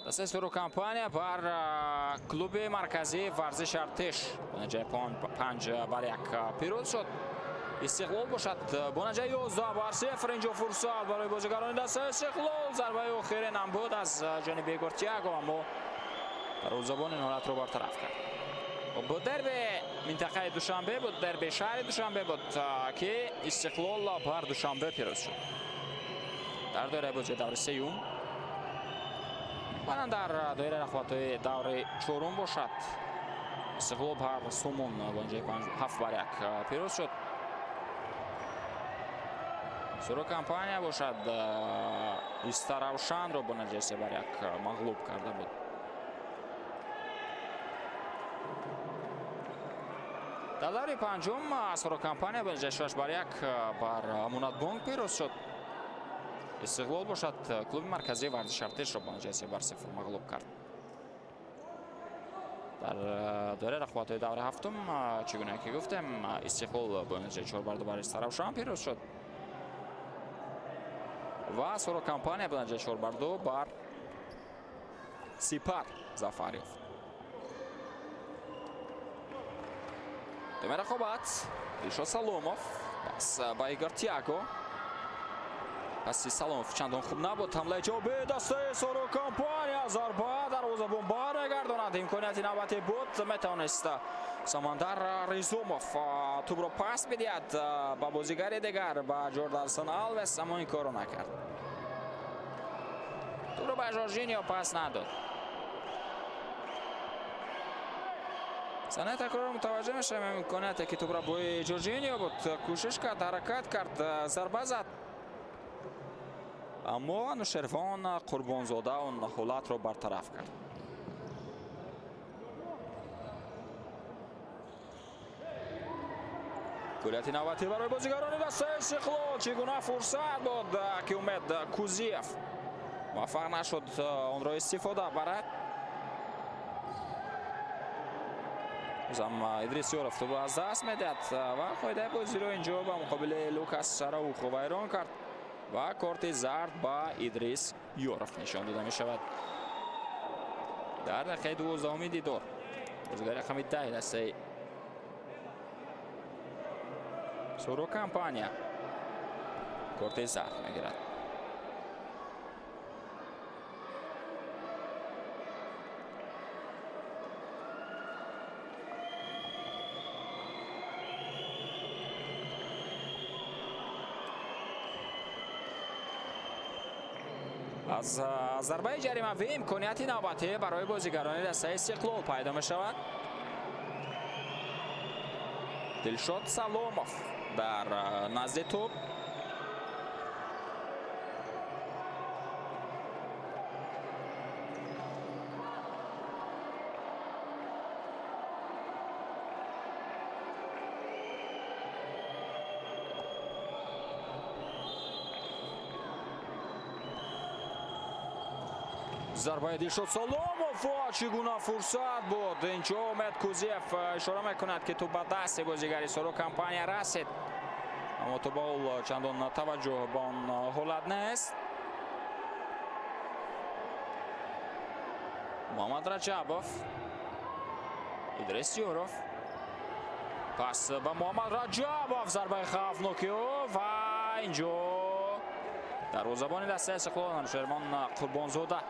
дастаи Соро Компания бар клуби марказии варзиши Артиш бо натиҷаи 5-1 пирӯз шуд. Истиқлол бошад бо натиҷаи 11-0. Инҷо фурсат барои бозигарони дастаи Истиқлол. Зарбаи охирин ҳам буд аз ҷониби Игор Тиаго, аммо дарвозабон ин ҳолатро бартараф кард. Бо дерби минтақаи Душанбе буд, дерби шаҳри Душанбе буд, ки Истиқлол бар Душанбе пирӯз шуд. Дар доираи бозии даври сеюм, баъдан дар доираи рақобатҳои даври чорум бошад, Истиқлол бар Сомон бо натиҷаи 7-1 пирӯз шуд. Соро Компания бошад Истаравшанро бо натиҷаи 3-1 мағлуб карда буд. Дар даври панҷум Соро Компания бо натиҷаи 6-1 бар Амонатбонк пирӯз шуд. Истиқлол бошад клуби марказии варзиши Артишро бо натиҷаи 3-0 мағлуб кард. Дар доираи рақобатҳои даври ҳафтум, чӣ гуна ки гуфтем, Истиқлол бо натиҷаи 4-2 бар Истаравшан пирӯз шуд ва Соро Компания бо натиҷаи 4-2 бар Сипар зафар ёфт. Думаи рақобат Дилшод Саломов пас ба Игор Тиаго. Паси Саломов чандон хуб набуд. Ҳамлаи ҷавоби дастаи Соро Компания, зарба, дарвозабон бармегардонад. Имконияти навбатӣ буд, метавонист Самандар Ризумов тӯбро пас бидиҳад ба бозигари дигар, ба Ҷордарсон Алвес, аммо ин корро накард. Тӯбро ба Жоржинио пас надод. Санаи такрорро мутаваҷҷӯҳ мешавем. Имконияте ки тӯбро бо Жоржинио буд, кӯшиш кард, ҳаракат кард, зарба зад, аммо Анушервон Қурбонзода он ҳолатро бартараф кард. Гулияти навбатӣ барои бозигарони дастаи Истиқлол. Чӣ гуна фурсат буд, ки Умед Кузиев муваффақ нашуд онро истифода барад. Бозам Идрис Ёров тӯбро аз даст медиҳад ва қоидаи бозиро инҷо ба муқобили Лукас Араухо вайрон кард ва корти зард ба Идрис Ёров нишон дода мешавад. Дар дақиқаи 12-уми дидор бозигари рақами 10 дастаи Соро Компания корти зард мегирад. Аз зарбаи ҷаримавӣ имконияти навбатӣ барои бозигарони дастаи Истиқлол пайдо мешавад. Дилшод Саломов дар назди тӯб. Зарбаи Дилшод Саломов, чӣ гуна фурсат буд! Инҷо Умед Кузиев ишора мекунад, ки тӯб ба дасти бозигари Соро Компания расид. Аммо то ба ҳол чандон таваҷҷӯҳ ба он ҳолат нест. Муҳаммад Раҷабов, Идрис Ёров. Пас ба Муҳаммад Раҷабов, зарбаи хавфноки ӯ ва инҷо дарвозабони дастаи Истиқлол Анушервон Қурбонзода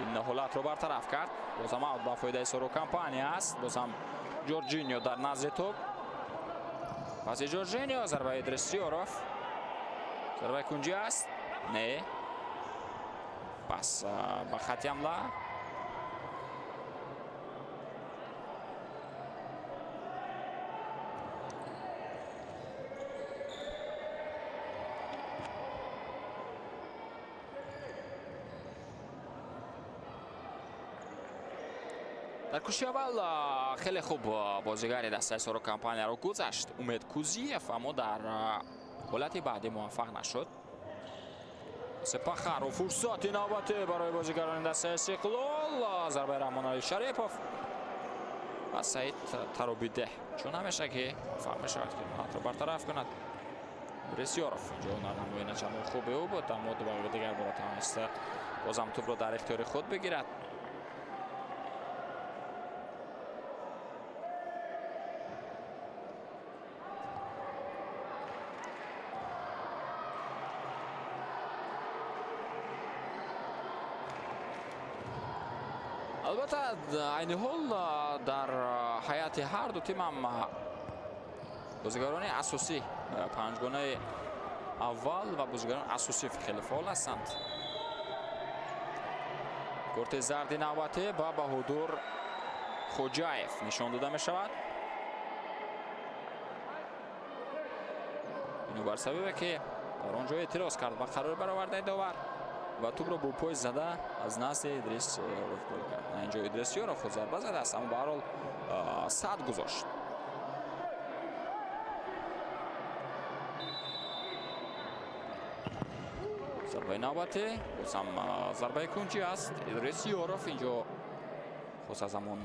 ин ҳолатро бартараф кард. Боз ҳам аут ба фоидаи Соро Компания аст. Боз ҳам Ҷорҷиньо дар назди тӯб. Паси Ҷорҷиньо зарбаи Идрис Ёров. Зарбаи кунҷӣ аст? Не. Пас ба хати ҳамла. Дар кӯшиши аввал хеле хуб бозигари дастаи Соро Компанияро гузашт Умед Кузиев, аммо дар ҳолати баъдӣ муваффақ нашуд. Сепахаров, фурсати навбатӣ барои бозигарони дастаи Истиқлол. Зарбаи Раҳмонали Шарипов ва Саид Таробидеҳ чун ҳамеша ки муваффақ мешавад ки ҳолатро бартараф кунад. Идрис Ёров инҷо ҳунарнамои начандон хуби ӯ буд, аммо ду дигар бора тавонист бозам тӯбро дар ихтиёри худ бигирад. Албатта, айни ҳол дар ҳайати ҳар ду тим ҳам бозигарони асосӣ панҷгонаи аввал ва бозигарони асосӣ хеле фаъол ҳастанд. Корти зарди навбатӣ ба Баҳодур Хоҷаев нишон дода мешавад. Бинобар сабабе ки дар он ҷо эътироз кард ба қарори баровардаи довар ва тӯбро бо пой зада аз назди Идрис Ёров гол кард. Инҷо Идрис Ёров худ зарба задааст, аммо ба ҳар ҳол сад гузошт. Зарбаи навбатӣ боз ҳам зарбаи кунҷӣ аст. Идрис Ёров инҷо хост аз ҳамон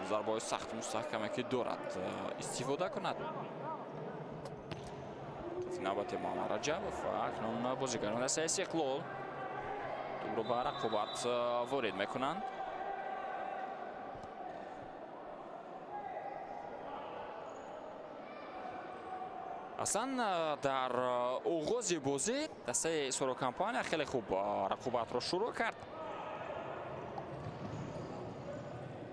зарбаҳои сахт мустаҳкаме ки дорад истифода кунад. Навбати Муҳаммад Раҷабов ва акнун бозигарони дастаи Истиқлол тӯбро ба рақобат ворид мекунанд. Аслан дар оғози бозӣ дастаи Соро Компания хеле хуб рақобатро шурӯъ кард,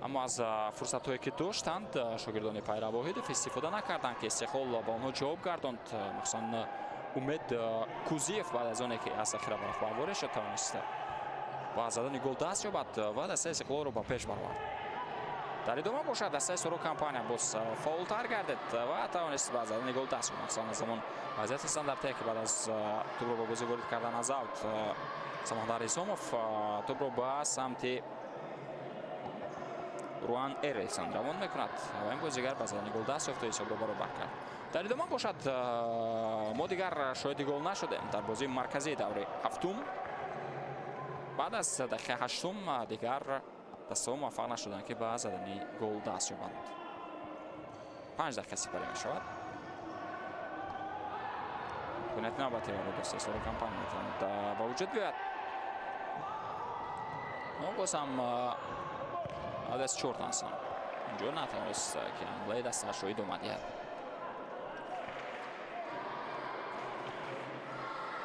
аммо аз фурсатҳое ки доштанд шогирдони Пайрав Воҳидов истифода накарданд, ки Истиқлол ба онҳо ҷавоб гардонд. Махсусан Умед Кузиев баъд аз оне ки аз захира ба рақобат ворид шуд тавонист ба задани гол даст ёбад ва дастаи Истиқлолро ба пеш баровард. Дар идома бошад дастаи Соро Компания боз фаъолтар гардид ва тавонист ба задани гол даст ёбад. Махсусан аз ҳамон вазъияти стандартие ки баъд аз тӯбро ба бозӣ ворид кардан аз аут Самандар Исомов тӯбро ба самти Руан Эрельсон равон мекунад ва ин бозигар ба задани гол даст ёфту ҳисобро баробар кард. Дар идома бошад мо дигар шоҳиди гол нашудем дар бозии марказии даври ҳафтум. Баъд аз дақиқаи ҳаштум дигар дастаҳо муваффақ нашуданд ки ба задани гол даст ёбанд. 5 дақиқа сипарӣ мешавад. Имконияти навбатӣ барои дастаи Соро Компания метавонад ба вуҷуд биёяд. Но боз ҳам аз Чортансон инҷо натавонист ки ҳамлаи дастаашро идома диҳад.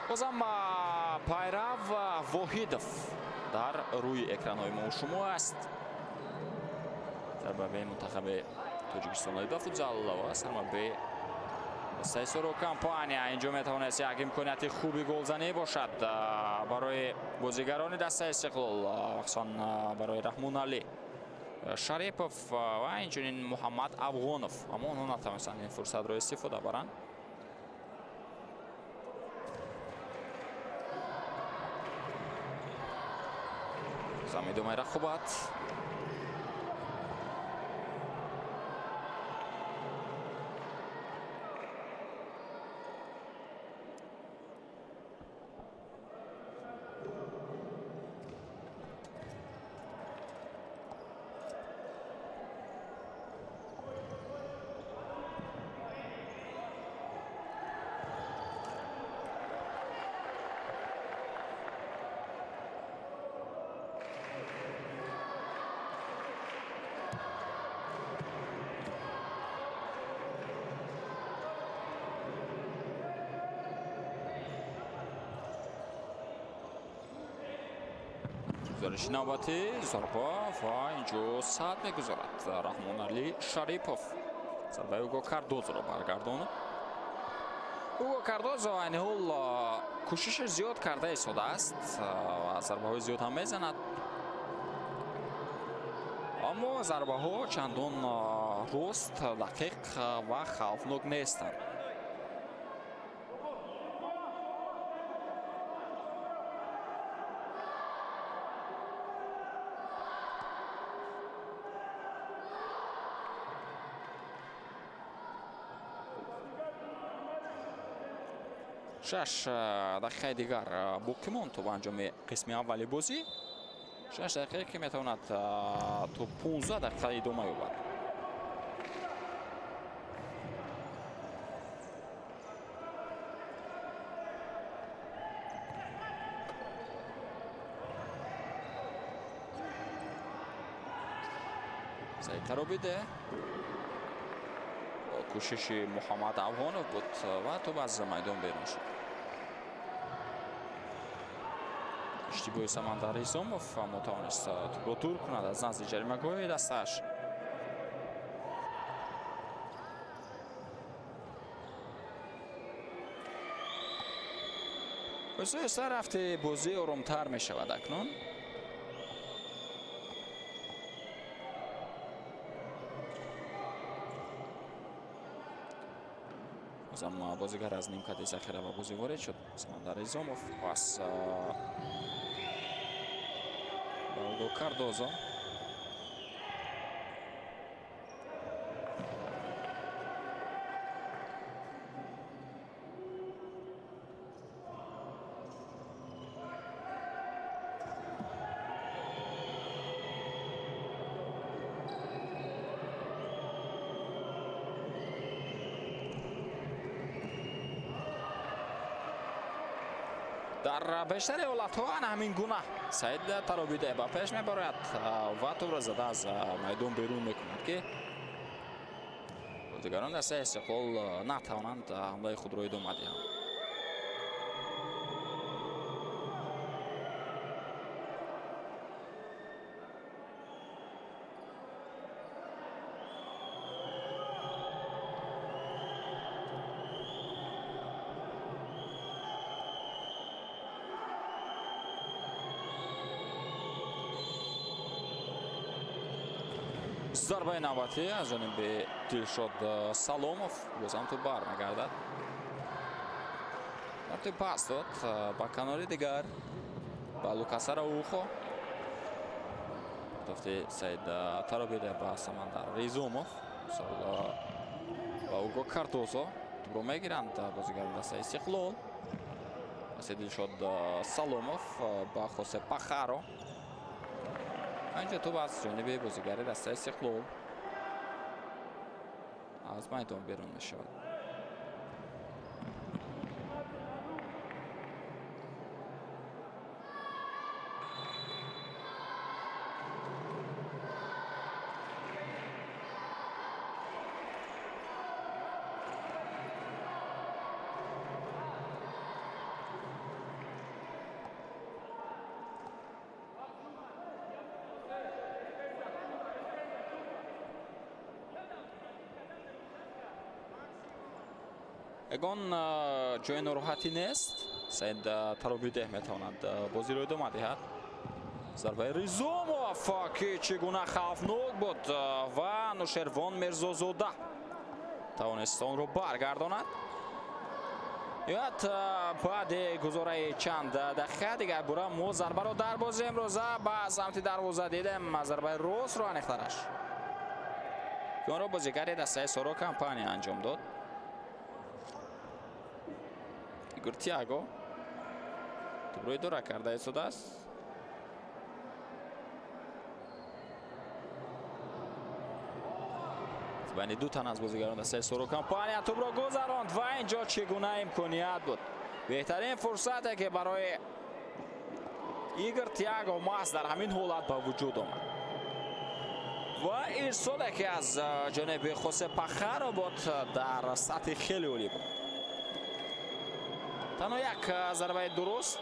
Бозам Пайрав Воҳидов дар рӯи экранҳои мо шумо аст. Сармураббии мунтахаби Тоҷикистон оид ба футзал ва сармураббии дастаи Соро Компания. Инҷо метавонист як имконияти хуби голзанӣ бошад барои бозигарони дастаи Истиқлол, махсусан барои Раҳмоналӣ Шарипов ва инчунин Муҳаммад Афғонов, аммо онҳо натавонистанд ин фурсатро истифода баранд. Идомаи рақобат. Гузариши навбатӣ, зарба ва инҷо сад мегузорад Раҳмоналӣ Шарипов. Зарбаи Уго Кардозоро баргардонад. Уго Кардозо айни ҳол кӯшиши зиёд карда истодааст ва зарбаҳои зиёд ҳам мезанад. Аммо зарбаҳо чандон рост, дақиқ ва хавфнок нестанд. Шаш дақиқаи дигар боқӣ монд то ба анҷоми қисми аввали бозӣ. 6 дақиқа, ки метавонад то 15 дақиқа идома ёбад. Саид Таробиде, кӯшиши Муҳаммад Афғонов буд ва тӯб аз майдон берун шуд. Иштибоҳи Самандар Ҳисомов, аммо тавонист тӯбро дур кунад аз назди ҷаримагоҳи дастааш. Оҳиста оҳиста рафти бозӣ оромтар мешавад акнун. Бозам бозигар аз нимкати захира ба бозӣ ворид шуд. Самандар Изомов пас ба Уго Кардозо. Дар бештари ҳолатҳо ана ҳамин гуна Саид Таробиде ба пеш мебарояд ва тӯбро зада аз майдон берун мекунад, ки бозигарон дастаи Истиқлол натавонанд ҳамлаи худро идома диҳанд. Зарбаи навбатӣ аз ҷониби Дилшод Саломов, бозам тӯб бармегардад. Вақте пас дод ба канори дигар, ба Лукас Араухо. Тофти Саид Таробиде ба Самандар Ризумов, ба Уго Кардозо. Тӯбро мегиранд бозигарони дастаи Истиқлол. Паси Дилшод Саломов ба Хосе Пахаро. Инҷо тӯб аз ҷониби бозигари дастаи Истиқлол аз майдон берун мешавад. Ягон ҷои нороҳатӣ нест. Саид Таробидеҳ метавонад бозиро идома диҳад. Зарбаи Ризомов, ки чӣ гуна хавфнок буд, ва Нушервон Мирзозода тавонист онро баргардонад. Ниҳоят, баъди гузораи чанд дақиқа дигар бура мо зарбаро дар бозии имрӯза ба самти дарвоза дидем. Зарбаи ростро, аниқтараш, ки онро бозигари дастаи Соро Компания анҷом дод. Игор Тиаго тӯбро идора карда истодааст. Байни ду тан аз бозигарон дастаи Соро Компания тӯбро гузаронд ва инҷо чӣ гуна имконият буд! Беҳтарин фурсате, ки барои Игор Тиаго маҳз дар ҳамин ҳолат ба вуҷуд омад, ва ирсоле, ки аз ҷониби Хосе Пахаро буд, дар сатҳи хеле олӣ буд. Танҳо як зарбаи дуруст.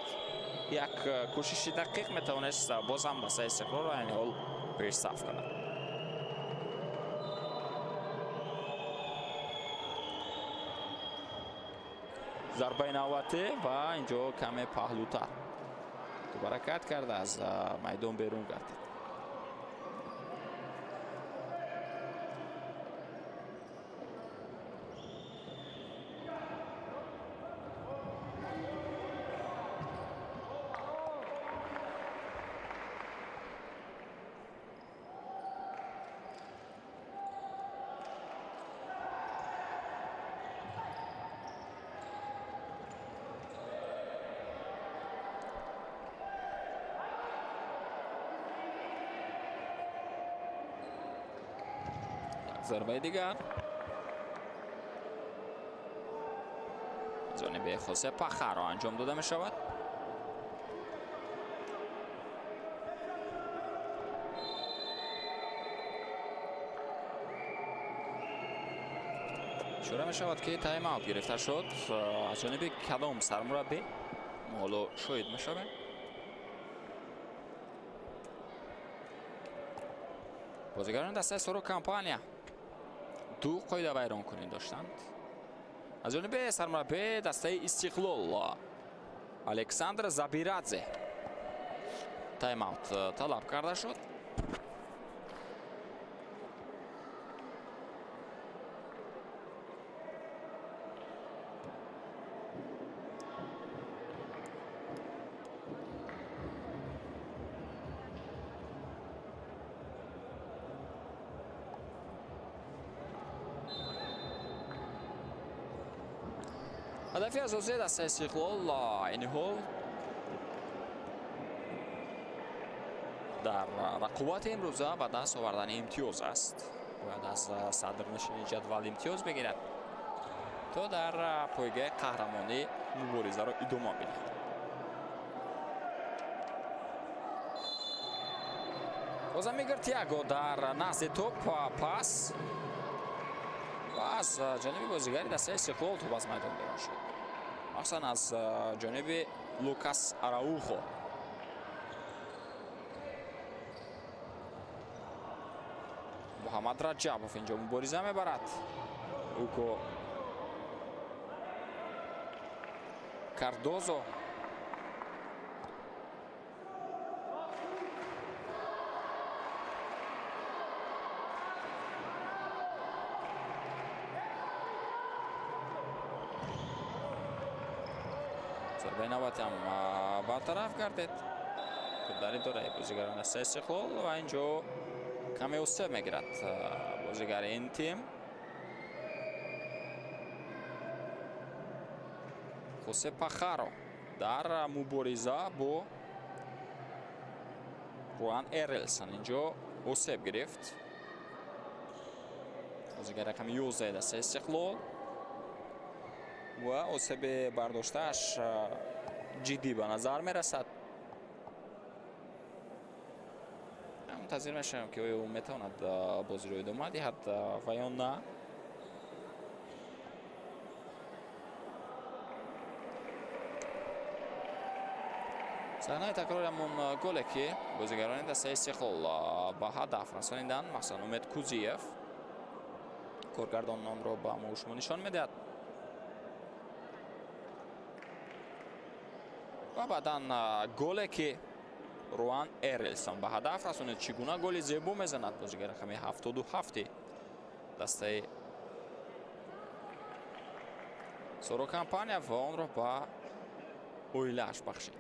Як кӯшиши дақиқ метавонист боз ҳам дастаи Истиқлолро айни ҳол пешсаф кунад. Зарбаи навбатӣ ва инҷо каме паҳлӯтар ҳаракат карда аз майдон берун гардид. Зарбаи дигар ҷониби Хосе Пахаро анҷом дода мешавад. Ишора мешавад, ки тайм-аут гирифта шуд. Аз ҷониби кадом сармураббӣ, мо ҳоло шоҳид мешавем. Бозигарони дастаи Соро Компания ду қоида вайронкунӣ доштанд. Аз ҷониби сармураббии дастаи Истиқлол Александр Забирадзе тайм-аут талаб карда шуд. Ҳадафи асосии дастаи Истиқлол айни ҳол дар рақобати имрӯза ба даст овардани имтиёз аст. Бояд аз садрнишини ҷадвал имтиёз бигирад, то дар пойгаи қаҳрамонӣ муборизаро идома бидиҳад. Бозам Игор Тиаго дар назди топ пас ва аз ҷониби бозигари дастаи Истиқлол топ аз майдон берун шуд, махсусан аз ҷониби Лукас Араухо. Муҳаммад Раҷабов инҷо мубориза мебарад. Уго Кардозо зарбаи навбатӣ ҳам бартараф гардид. Топ дар идораи бозигарон дастаи Истиқлол ва инҷо каме осеб мегирад бозигари ин тим. Хосе Пахаро дар мубориза бо Руан Эрелсон инҷо осеб гирифт. Бозигари рақами 11 дастаи Истиқлол ва осеби бардоштааш ҷиддӣ ба назар мерасад. Мунтазир мешавем, ки оё ӯ метавонад бозиро идома диҳад ва ё на. Саҳнаи такрори ҳамон голе, ки бозигарони дастаи Истиқлол ба ҳадаф расониданд, махсусан Умед Кузиев, коргардон онро ба мо шумо нишон медиҳад. Ва баъдан голе, ки Руан Эрелсон ба ҳадаф расонид. Чӣ гуна голи зебо мезанад бозигари рақами 77 дастаи Соро Компания ва онро ба оилааш бахшид.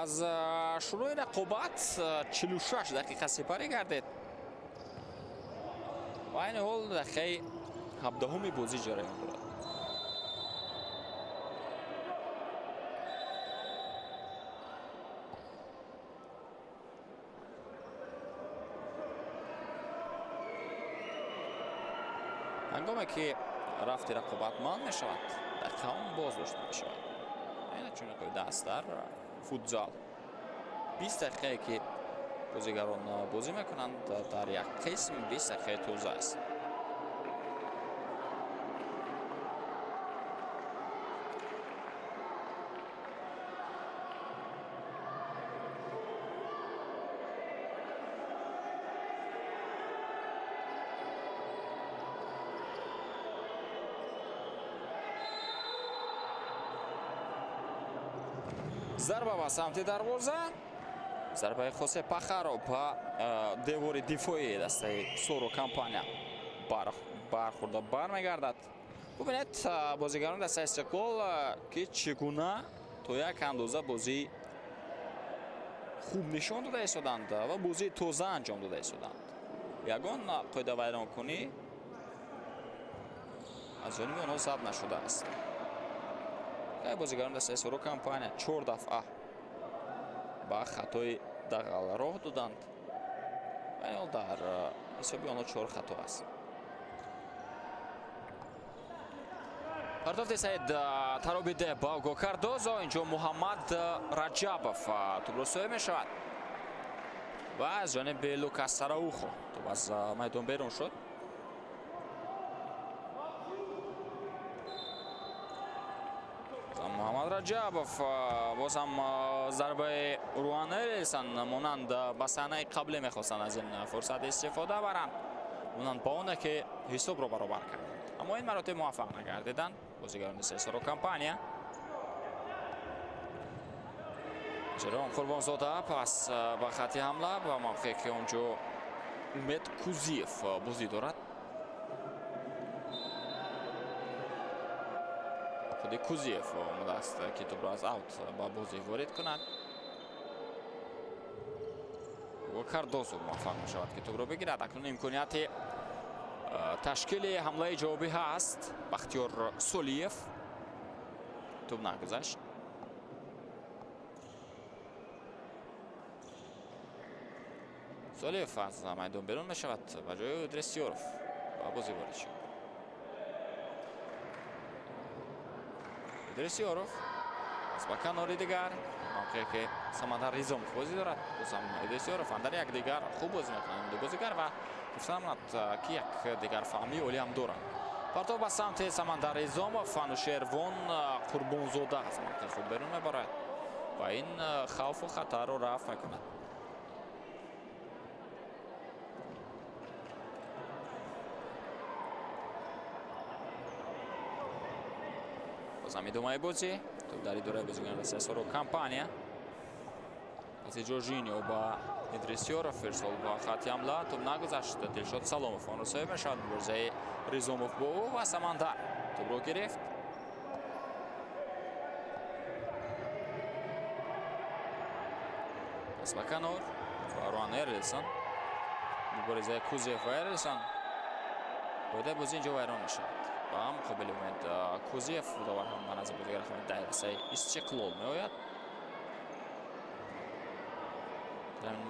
Аз шурӯи рақобат 46 дақиқа сипарӣ гардид ва айни ҳол дақиқаи 17-уми бозӣ ҷараён дорад. Ҳангоме ки рафти рақобат манъ мешавад, дақиқаон боз дошта мешавад. Айна чунин қоида аст дар футзал. 20 дақиқае ки бозигарон бозӣ мекунанд, дар як қисм 20 дақиқаи тоза аст. Зарба ба самти дарвоза. Зарбаи Хосе Пахаро ба девори дифоии дастаи Соро Компания бархӯрда бармегардад. Бубинед, бозигарони дастаи Истиқлол ки чӣ гуна то як андоза бозии хуб нишон дода истоданд ва бозии тоза анҷом дода истоданд. Ягон қоидавайронкунӣ аз ҷониби онҳо сабт нашудааст. Бозигарони дастаи Соро Компания 4 дафъа ба хатои дағал роҳ доданд ва дар ҳисоби онҳо 4 хато аст. Партофти Саид Таробиде ба Уго Кардозо. Инҷо Муҳаммад Раҷабов тӯбро соҳиб мешавад ва аз ҷониби Лукас Сараухо тӯб аз майдон берун шуд. Муҳаммад Раҷабов боз ҳам зарбаи Руан Эрлсон монанд ба саҳнаи қаблӣ мехостанд аз ин фурсат истифода баранд, монанд ба оне ки ҳисобро баробар карданд, аммо ин маротиб муваффақ нагардиданд бозигарони Соро Компания. Ҷером Қурбонзода пас ба хати ҳамла ба мавқее ки онҷо Умед Кузиев бозӣ дорад. Худи Кузиев омадааст ки тӯбро аз аут ба бозӣ ворид кунад. Уго Кардозо муваффақ мешавад ки тӯбро бигирад. Акнун имконияти ташкили ҳамлаи ҷавобӣ ҳаст. Бахтиёр Солиев тӯб нагузашт. Солиев аз майдон берун мешавад, ба ҷои Идрисёров ба бозӣ ворид шуд. Идрисёров аз ба канори дигар, мавқее ки Самандар Ризомов бозӣ дорад. Бозам Идрисёров андар як дигар хуб бозӣ мекунанд ду бозигар ва гуфтанамонад ки як дигар фаҳмии олӣ ҳам доранд. Партов ба самти Самандар Ризомов. Анушервон Қурбонзода аз мавқеи худ берун мебарад ва ин хавфу хатарро рафъ мекунад. Бозам идомаи бозӣ. Тӯб дар идораи бозигарони дастаи Соро Компания. Паси Жоржинио ба Идрисёров ирсол ба хати ҳамла. Тӯб нагузашт. Дилшод Саломов онро соҳиб мешавад. Муборизаи Ризомов бо ӯ ва Самандар тӯбро гирифт. Пас ба канор ва Руан Эрлсон. Муборизаи Кузиев ва Эрлсон. Қоидаи бозӣ инҷо вайрон мешавад. Ба муқобили Умед Кузиев довар ҳам ба назди бозигар рақами 10 дастаи Истиқлол меояд. Дар ин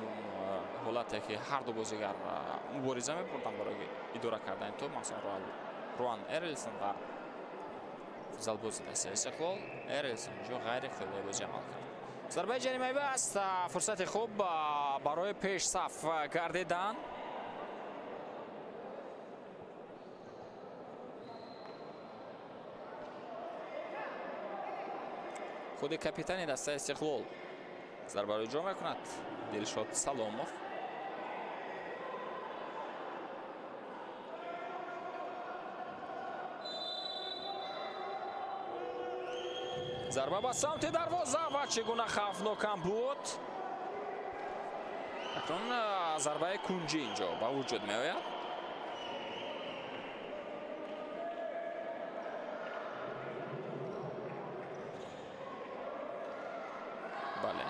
ҳолате ки ҳар ду бозигар мубориза мебурданд барои идора кардани тӯб, масалан Руан Эрлсон ва фузалбози дастаи Истиқлол. Эрлсон инҷо ғайриқоидаи бозӣ амал кард. Зарбаи ҷаримавӣ аст. Фурсати хуб барои пешсаф гардидан. Худи капитани дастаи Истиқлол зарбаро иҷро мекунад. Дилшод Саломов. Зарба ба самти дарвоза ва чӣ гуна хавфнокам буд. Акнун зарбаи кунҷӣ инҷо ба вуҷуд меояд. Бале.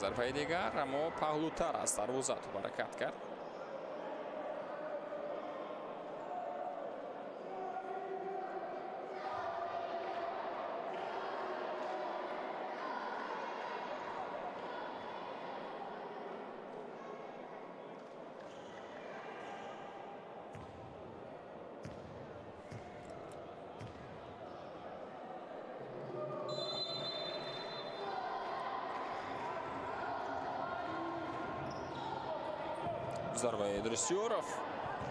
Зарбаи дигар, аммо паҳлӯтар аз дарвоза тӯб ҳаракат кард. Зарбаи Идрис Ёров.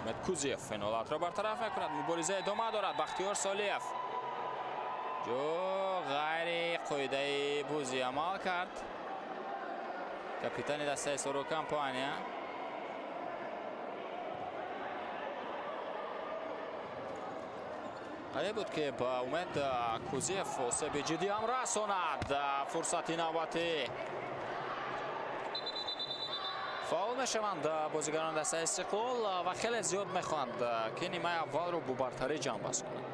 Умед Кузиев ин ҳолатро бартараф мекунад. Мубориза идома дорад. Бахтиёр Солиев ҷо ғайри қоидаи бозӣ амал кард. Капитани дастаи Соро Компания. Қариб буд, ки ба Умед Кузиев осеби ҷиддӣ ҳам расонад. Фурсати навбатӣ, фаъол мешаванд бозигарони дастаи Истиқлол ва хеле зиёд мехоҳанд, ки нимаи аввалро бо бартарӣ ҷамъбаст кунанд.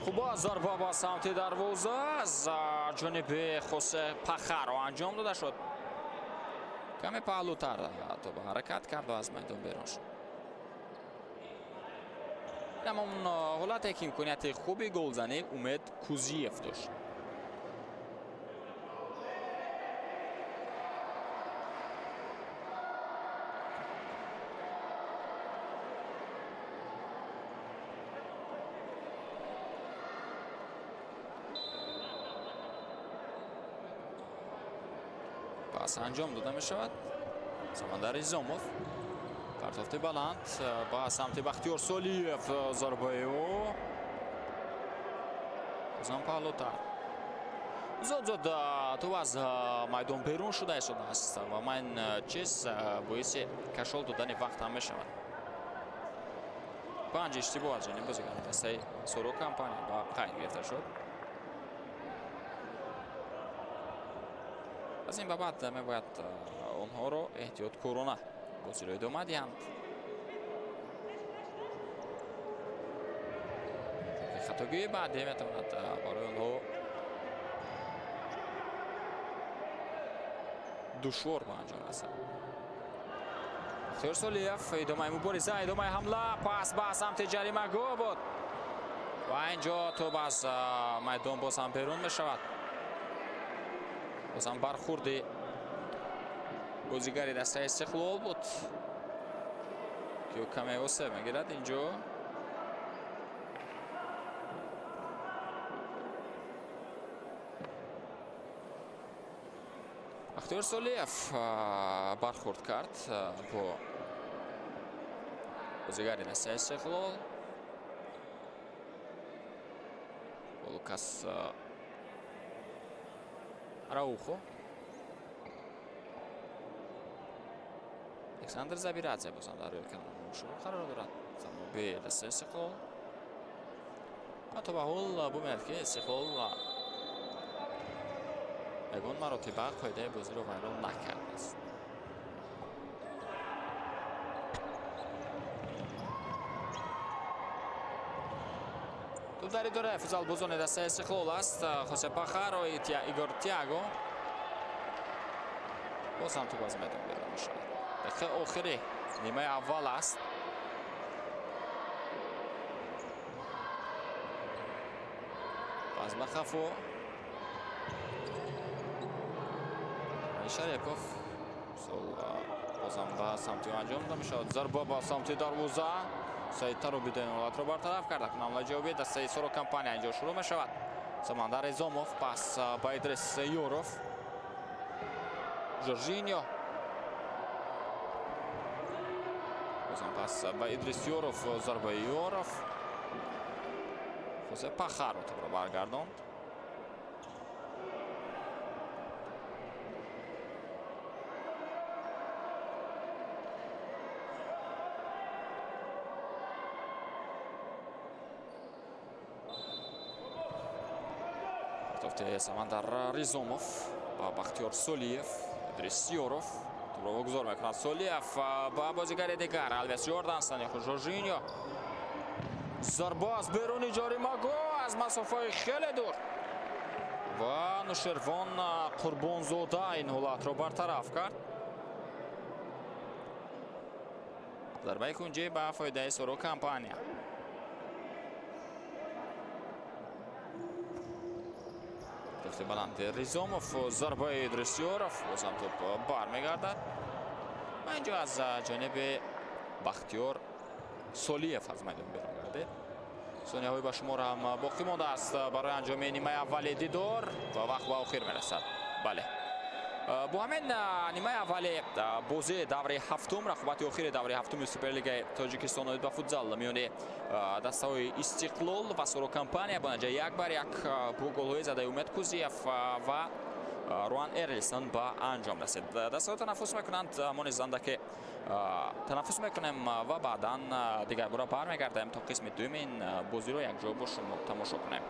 Хуба зарба ба самти дарвоза аз ҷониби Хосе Пахаро анҷом дода шуд. Каме паҳлӯтар тоба ҳаракат кард ва аз майдон берун шуд. Ҳамон ҳолате, ки имконияти хуби голзанӣ Умед Кузиев дошт. Пас анҷом дода мешавад. Самандар Изомов, партофти баланд ба самти Бахтиёр Солиев, зарбаи ӯ бозам паҳлӯтар. Зуд зуд тӯб аз майдон берун шуда истодааст ва ман чиз боиси кашол додани вақт ҳам мешавад. Панҷ иштибоҳ аз ҷониби бозигарони дастаи Соро Компания ба қайд гирифта шуд. Аз ин ба баъд мебояд онҳоро эҳтиёткорона бозиро идома диҳанд. Хатогии баъдӣ метавонад барои онҳо душвор ба анҷом расад. Бахтиёр Солиев, идомаи мубориза, идомаи ҳамла, пас ба самти ҷаримагоҳ буд ва инҷо тӯб аз майдон боз ҳам берун мешавад. Бозам бархурди бозигари дастаи Истиқлол буд, ки ӯ каме осеб мегирад инҷо. Бахтиёр Солиев бархурд кард бо бозигари дастаи Истиқлол, бо Лукас Араухо. Александр Забирадзе бозам дар рӯи канали шумо қарор дорад. Замоби дастаи Истиқлол. Ва то ба ҳол бубинед, ки Истиқлол ягон маротиба қоидаи бозиро вайрон накардааст. Тӯб дар идораи футзалбозони дастаи Истиқлол аст. Хосе Пахаро, Игор Тиаго. Боз ҳам тӯб аз майдон берун мешавад. Дақиқаи охири нимаи аввал аст. Пас ба хафо. Шарипов сол бозам ба самти анҷом дода мешавад. Зарба ба самти дарвоза. Саид Таробида ин ҳолатро бартараф кард. Акнун ҳамлаи ҷавобии дастаи Соро Компания инҷо шурӯъ мешавад. Самандар Изомов пас ба Идрис Ёров. Жоржиньо. Бозам пас ба Идрис Ёров, зарбаи Ёров. Хосе Пахаро тӯбро баргардонд. Партофти Самандар Ризомов ба Бахтиёр Солиев, Идрис Ёров тӯбро вогузор мекунад. Солиев ба бозигари дигар Алвес Йордансон ё Жоржиньо. Зарба аз беруни ҷаримагоҳ аз масофаи хеле дур ва Нушервон Қурбонзода ин ҳолатро бартараф кард. Зарбаи кунҷӣ ба фоидаи Соро Компания. Тофти баланди Ризомов, зарбаи Идрис Ёров, бозам тӯб бармегардад. Ва инҷо аз ҷониби Бахтиёр Солиев аз майдон берун гардид. Сонияҳои ба шумор ҳам боқӣ мондааст барои анҷоми нимаи аввали дидор ва вақт ба охир мерасад. Бале. Бо ҳамин нимаи аввали бозии даври ҳафтум, рақобати охири даври ҳафтуми Суперлигаи Тоҷикистон оид ба футзал миёни дастаҳои Истиқлол ва Соро Компания бо натиҷаи 1-1 бо голҳои задаи Умед Кузиев ва Руан Эрлисон ба анҷом расид. Дастаҳо танаффус мекунанд, мо низ андаке танаффус мекунем ва баъдан дигарбора бармегардем, то қисми дуюми ин бозиро якҷо бо шумо тамошо кунем.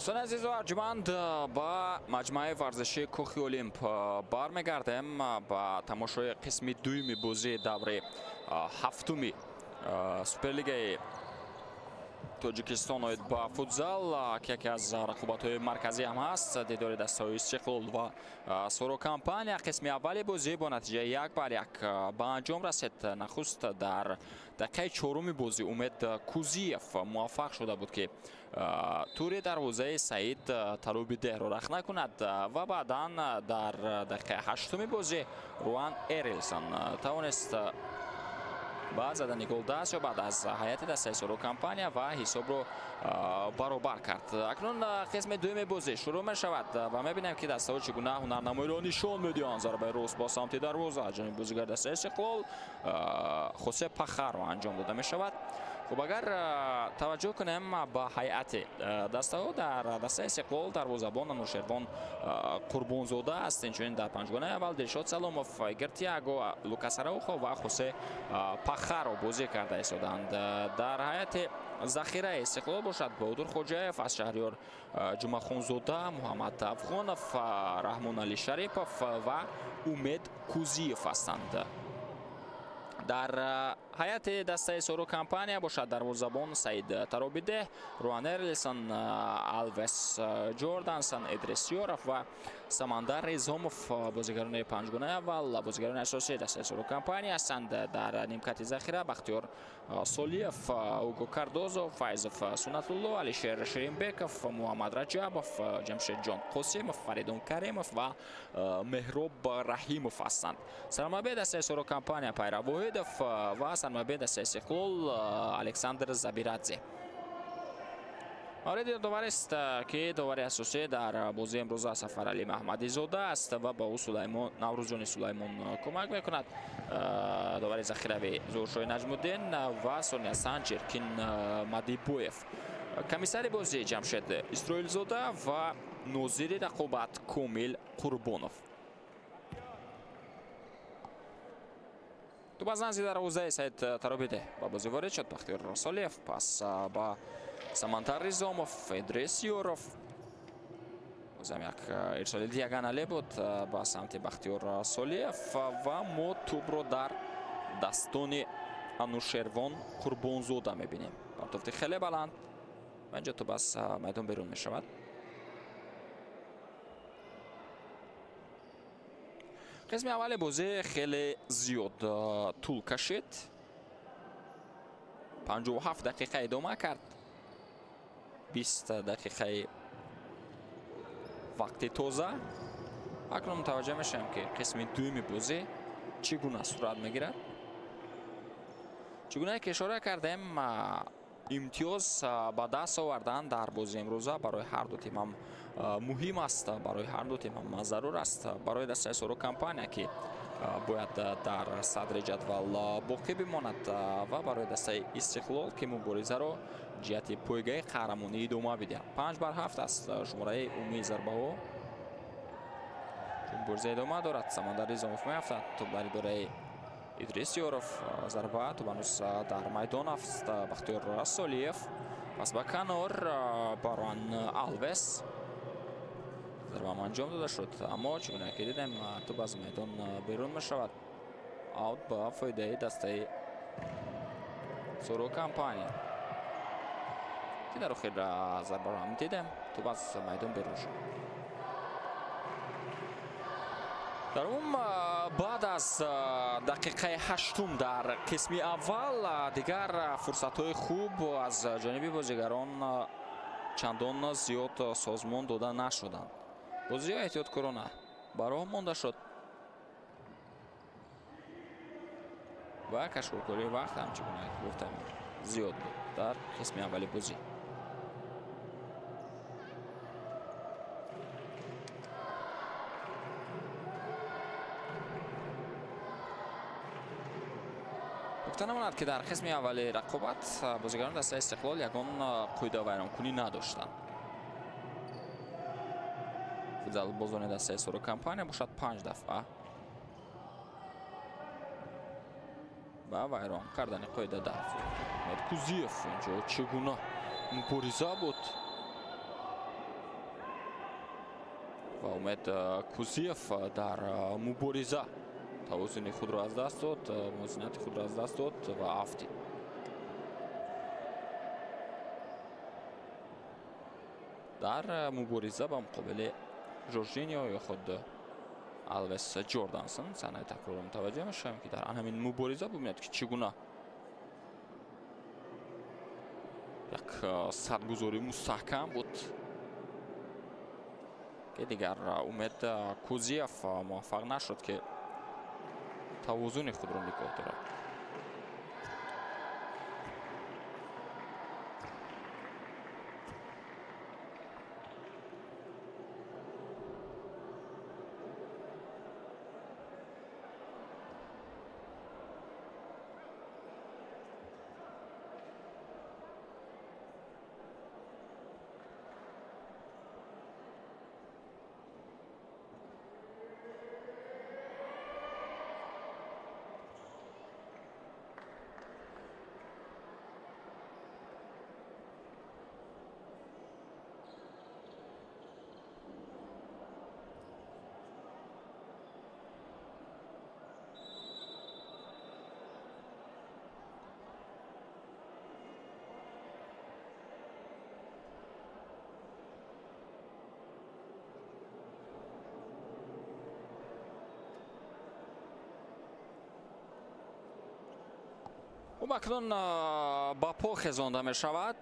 Дӯстони азизу арҷманд, ба маҷмӯаи варзишии Кӯхи Олимп бармегардем ба тамошои қисми дуюми бозии даври ҳафтуми Суперлигаи Тоҷикистон оид ба футзал, ки яке аз рақобатҳои марказӣ ҳам ҳаст. Дидори дастаҳои Истиқлол ва Соро Компания. Қисми аввали бозӣ бо натиҷаи 1-1 ба анҷом расид. Нахуст дар дақиқаи чоруми бозӣ Умед Кузиев муваффақ шуда буд, ки тури дарвозаи Саид Таробидеҳро рахна кунад ва баъдан дар дақиқаи ҳаштуми бозӣ Руан Эрилсон тавонист ба задани гол даст ёбад аз ҳайати дастаи Соро Компания ва ҳисобро баробар кард. Акнун қисми дуюми бозӣ шурӯъ мешавад ва мебинем, ки дастаҳо чӣ гуна ҳунарнамоиро нишон медиҳанд. Зарбаи рост ба самти дарвоза аз ҷониби бозигари дастаи Истиқлол Хосе Пахаро анҷом дода мешавад. Хуб, агар таваҷҷӯҳ кунем ба ҳайати дастаҳо, дар дастаи Истиқлол дарвозабон Анушервон Қурбонзода аст. Инчунин дар панҷгонаи аввал Дилшод Саломов, Игор Тиаго, Лукас Араухо ва Хосе Пахаро бозӣ карда истоданд. Дар ҳайати захираи Истиқлол бошад Баҳодур Хоҷаев, аз Шаҳриёр Ҷумъахонзода, Муҳаммад Афғонов, Раҳмонали Шарипов ва Умед Кузиев ҳастанд. Дар ҳайати дастаи Соро Компания бошад дарвозабон Саид Таробидеҳ, Руан Эрлисон, Алвес Ҷордансон, Идрис Ёров ва Самандар Ризомов бозигарони панҷгонаи аввал, бозигарони асосии дастаи Соро Компания ҳастанд. Дар нимкати захира Бахтиёр Солиев, Уго Кардозо, Файзов Сунатулло, Алишер Ширинбеков, Муҳаммад Раҷабов, Ҷамшедҷон Қосимов, Фаридун Каримов ва Меҳроб Раҳимов ҳастанд. Сармураббии дастаи Соро Компания Пайрав Воҳидов ва сармураббии дастаи Истиқлол Александр Забирадзе. Мавриди ёдоварист, ки довари асосӣ дар бозии имрӯза Сафаралӣ Маҳмадизода аст ва ба ӯ Сулаймон Наврӯзҷони Сулаймон кӯмак мекунад. Довари захиравӣ Зуҳуршоҳи Наҷмуддин ва Сония Санҷиркин Мадибоев. Комиссари бозӣ Ҷамшед Исроилзода ва нозири рақобат Комил Қурбонов. Туп аз назди дарвозаи Саид Таробидеҳ ба бозӣ ворид шуд. Бахтиёр Солиев пас ба Самантар Ризомов, Идрис Юров. Бозам як ирсоли диагонале буд ба самти Бахтиёр Солиев ва мо тӯбро дар дастони Анушервон Қурбонзода мебинем. Партофти хеле баланд ва инҷо тӯб аз майдон берун мешавад. Қисми аввали бозӣ хеле зиёд тӯл кашид. 57 дақиқа идома кард. 20 дақиқаи вақти тоза. Акнун мутаваҷҷеҳ мешавем, ки қисми дуюми бозӣ чӣ гуна сурат мегирад. Чӣ гунае ки ишора кардем, имтиёз ба даст овардан дар бозии имрӯза барои ҳар ду тим ҳам муҳим аст, барои ҳар ду тим ҳам зарур аст. Барои дастаи Соро Компания, ки бояд дар садри ҷадвал боқӣ бимонад, ва барои дастаи Истиқлол, ки муборизаро ҷиҳати пойгаи қаҳрамонӣ идома бидиҳад. 5-7 аст шумораи умумии зарбаҳо. Чун мубориза идома дорад, Самандар Ризомов меафтад. Тӯб дар идораи Идрис Ёров, зарба тӯб ҳанӯз дар майдон аст. Бахтиёр Солиев пас ба канор, Барон Алвес. Зарбаам анҷом дода шуд, аммо чӣ гуна ки дидем, тӯб аз майдон берун мешавад. Аут ба фоидаи дастаи Соро Компания, ки дар охир зарбаро ҳам дидем, тӯб аз майдон берун шуд. Дар умум, баъд аз дақиқаи ҳаштум дар қисми аввал дигар фурсатҳои хуб аз ҷониби бозигарон чандон зиёд созмон дода нашуданд. Бозиҳо эҳтиёткорона ба роҳ монда шуд ва кашкуркории вақт ҳам, чӣ гуна гуфтам, зиёд буд дар қисми аввали бозӣ. Гуфта намонад, ки дар қисми аввали рақобат бозигарони дастаи Истиқлол ягон қоидавайронкунӣ надоштанд. Футзалбозони дастаи Соро Компания бошад 5 дафъа ба вайрон кардани қоида даст зад. Кузиев, инҷо чӣ гуна мубориза буд. Ва Умед Кузиев дар мубориза тавозуни худро аз даст дод, мувозинати худро аз даст дод ва афтид. Дар мубориза ба муқобили Жоржинио ё худ Алвес Ҷордансон саҳнаи такрорро мутаваҷҷӯҳ мешавем, ки дар ҳамин мубориза бубинед, ки чӣ гуна як садгузории мустаҳкам буд, ки дигар Умед Кузиев муваффақ нашуд, ки тавозуни худро нигоҳ дорад. Акнун ба по хезонда мешавад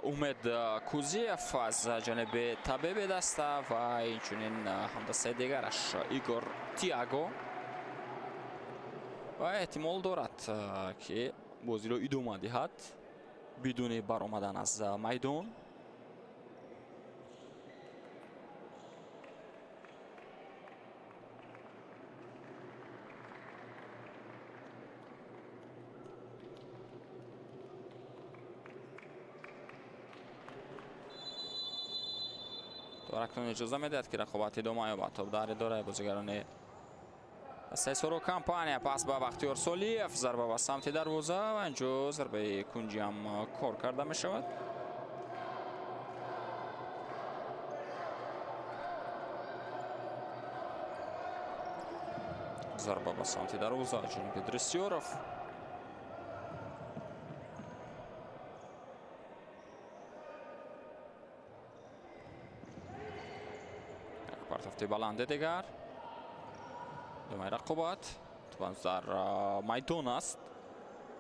Умед Кузиев аз ҷониби табиби даста ва инчунин ҳамдастаи дигараш Игор Тиаго, ва эҳтимол дорад, ки бозиро идома диҳад бидуни баромадан аз майдон. Акнун иҷоза медиҳад, ки рақобат идома ёбад. Топ дар идораи бозигарони дастаи Соро Компания, пас ба Бахтиёр Солиев, зарба ба самти дарвоза ва инҷо зарбаи кунҷи ҳам кор карда мешавад. Зарба ба самти дарвоза ҷониби Дресёров. Партофти баланде дигар. Думаи рақобат. Тубан дар майдон аст.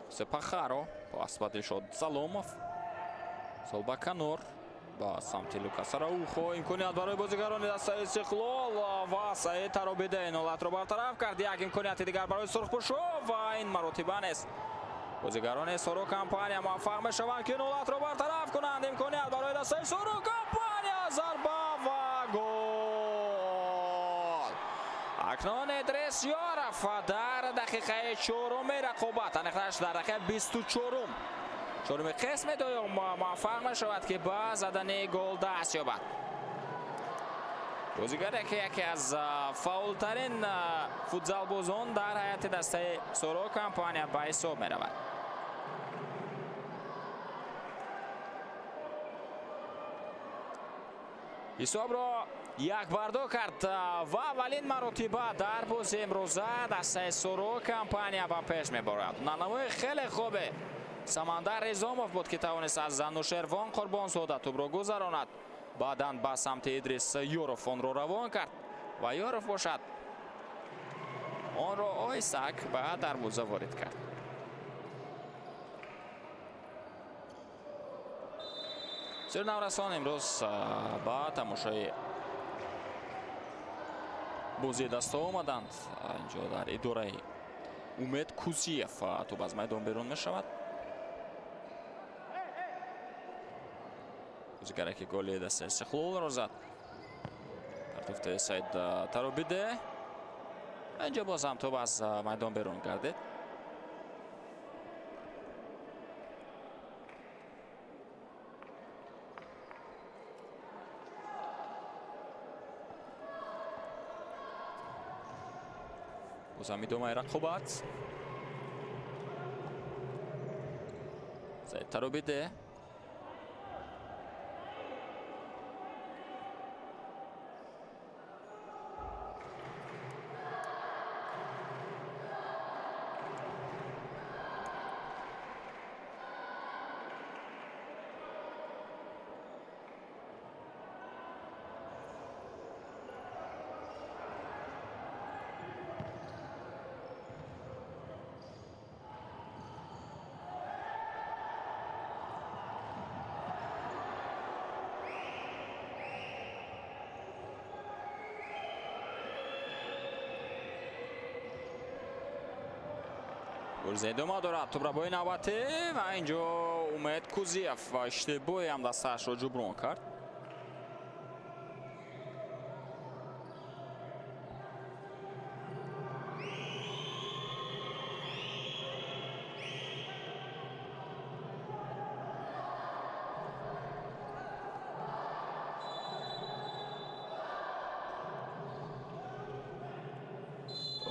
Сепахаро. Пас ба Дилшод Саломов. Солбаканор. Ба самти Лукас Араухо. Имконият барои бозигарони дастаи Истиқлол ва Саид Таробида ин ҳолатро бартараф кард. Як имконияти дигар барои сурхпӯшо ва ин маротиба нест. Бозигарони Соро Компания муваффақ мешаванд, ки ин ҳолатро бартараф кунанд. Имконият барои дастаи Соро Компания, зарба ва гол. Акнун Идрис Ёров дар дақиқаи чоруми рақобат, аниқтараш дар дақиқаи 24-ум, чоруми қисми дуюм муваффақ мешавад, ки ба задани гол даст ёбад. Бозигаре, ки яке аз фаъолтарин футзалбозон дар ҳайати дастаи Соро Компания ба ҳисоб меравад. Ҳисобро якбардо кард ва аввалин маротиба дар бозии имрӯза дастаи Соро Компания ба пеш мебарад. Нанамои хеле хубе Самандар Ризомов буд, ки тавонист аз Нушервон Қурбонзода тӯбро гузаронад. Баъдан ба самти Идрис Ёров онро равон кард ва Ёров бошад онро оҳистак ба дарвоза ворид кард. Бисёр наврасон имрӯз ба тамошои бозии даста омаданд. Инҷо дар идораи Умед Кузиев тӯб аз майдон берун мешавад. Бозигаре, ки голи дастаи Истиқлолро зад. Партофтаи Саид Таробиде. Инҷо боз ҳам тӯб аз майдон берун гардид. Боз ҳам идомаи рақобат. Саид Таробиде. Мубориза идома дорад. Тӯбрабои навбатӣ ва инҷо Умед Кузиев иштибоҳи ҳамдастаашро ҷуброн кард.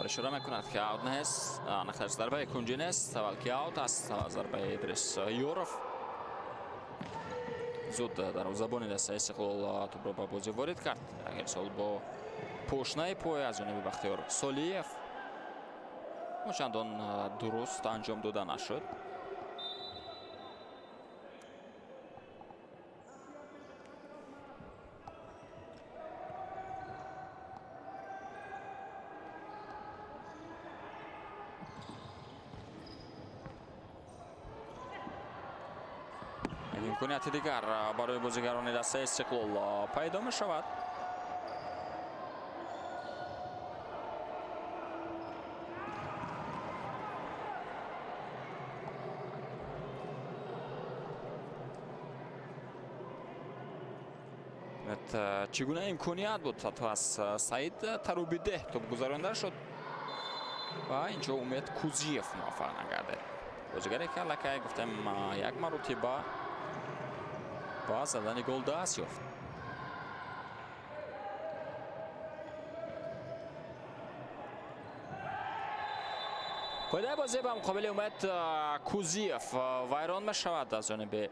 Ишора мекунад, ки аут нест, нахаш зарбаи кунҷӣ нест, балки аут аст. Зарбаи Идрис Ёров. Зуд дарвозабони дастаи Истиқлол тӯбро ба бозӣ ворид кард. Ирсол бо пошнаи пой аз ҷониби Бахтиёр Солиев чандон дуруст анҷом дода нашуд. Имконияти дигар барои бозигарони дастаи Истиқлол пайдо мешавад. Чӣ гуна имконият буд, ҳатто аз Саид Тарубидеҳ топ гузаронда шуд ва инҷо Умед Кузиев муваффақ нагардид. Бозигаре ки аллакай гуфтем як маротиба ба задани гол даст ёфт. Қоидаи бозӣ ба муқобили Умед Кузиев вайрон мешавад аз ҷониби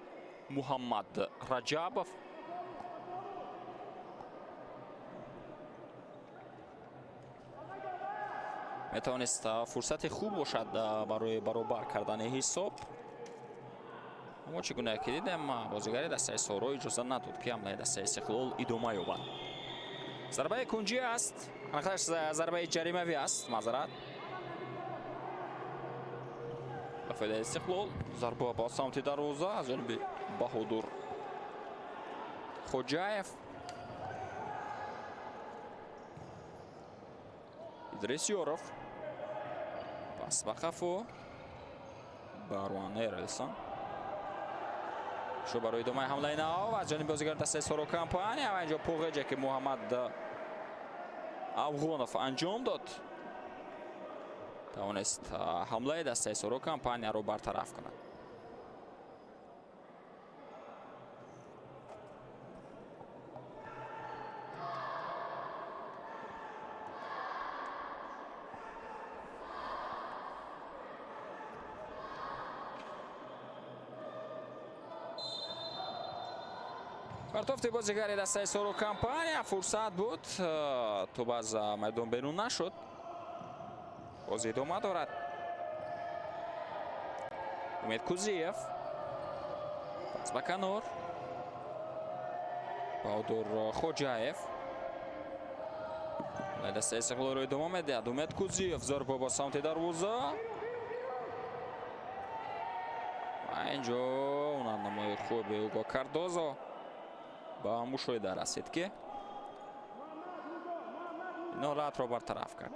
Муҳаммад Раҷабов. Метавонист фурсати хуб бошад барои баробар кардани ҳисоб. Аммо чӣ гуна ки дидем, бозигари дастаи Соро иҷоза надод, ки ҳамлаи дастаи Истиқлол идома ёбад. Зарбаи кунҷӣ аст, зарбаи ҷаримавӣ аст, маъзарат. Ба фоидаи Истиқлол зарба ба самти дарвоза аз ҷониби Баҳодур Хоҷаев. Идрис Ёров пас ба қафо ба Руан Эрлсон. Шу барои идомаи ҳамлаи нав аз ҷониби бозигари дастаи Соро компания ва инҷо поғеҷе ки Муҳаммад Афғонов анҷом дод, тавонист ҳамлаи дастаи Соро компанияро бартараф кунад. Партофти бозигари дастаи Соро компания фурсат буд, тӯб аз майдон берун нашуд. Бозӣ идома дорад. Умед Кузиев пас ба канор. Баҳодур Хоҷаев дастаи Истиқлолро идома медиҳад. Умед Кузиев зарба ба самти дарвоза. Ва инҷо ҳунарнамои хуби Уго Кардозо ба мушоҳида расид, ки ин ҳолатро бартараф кард.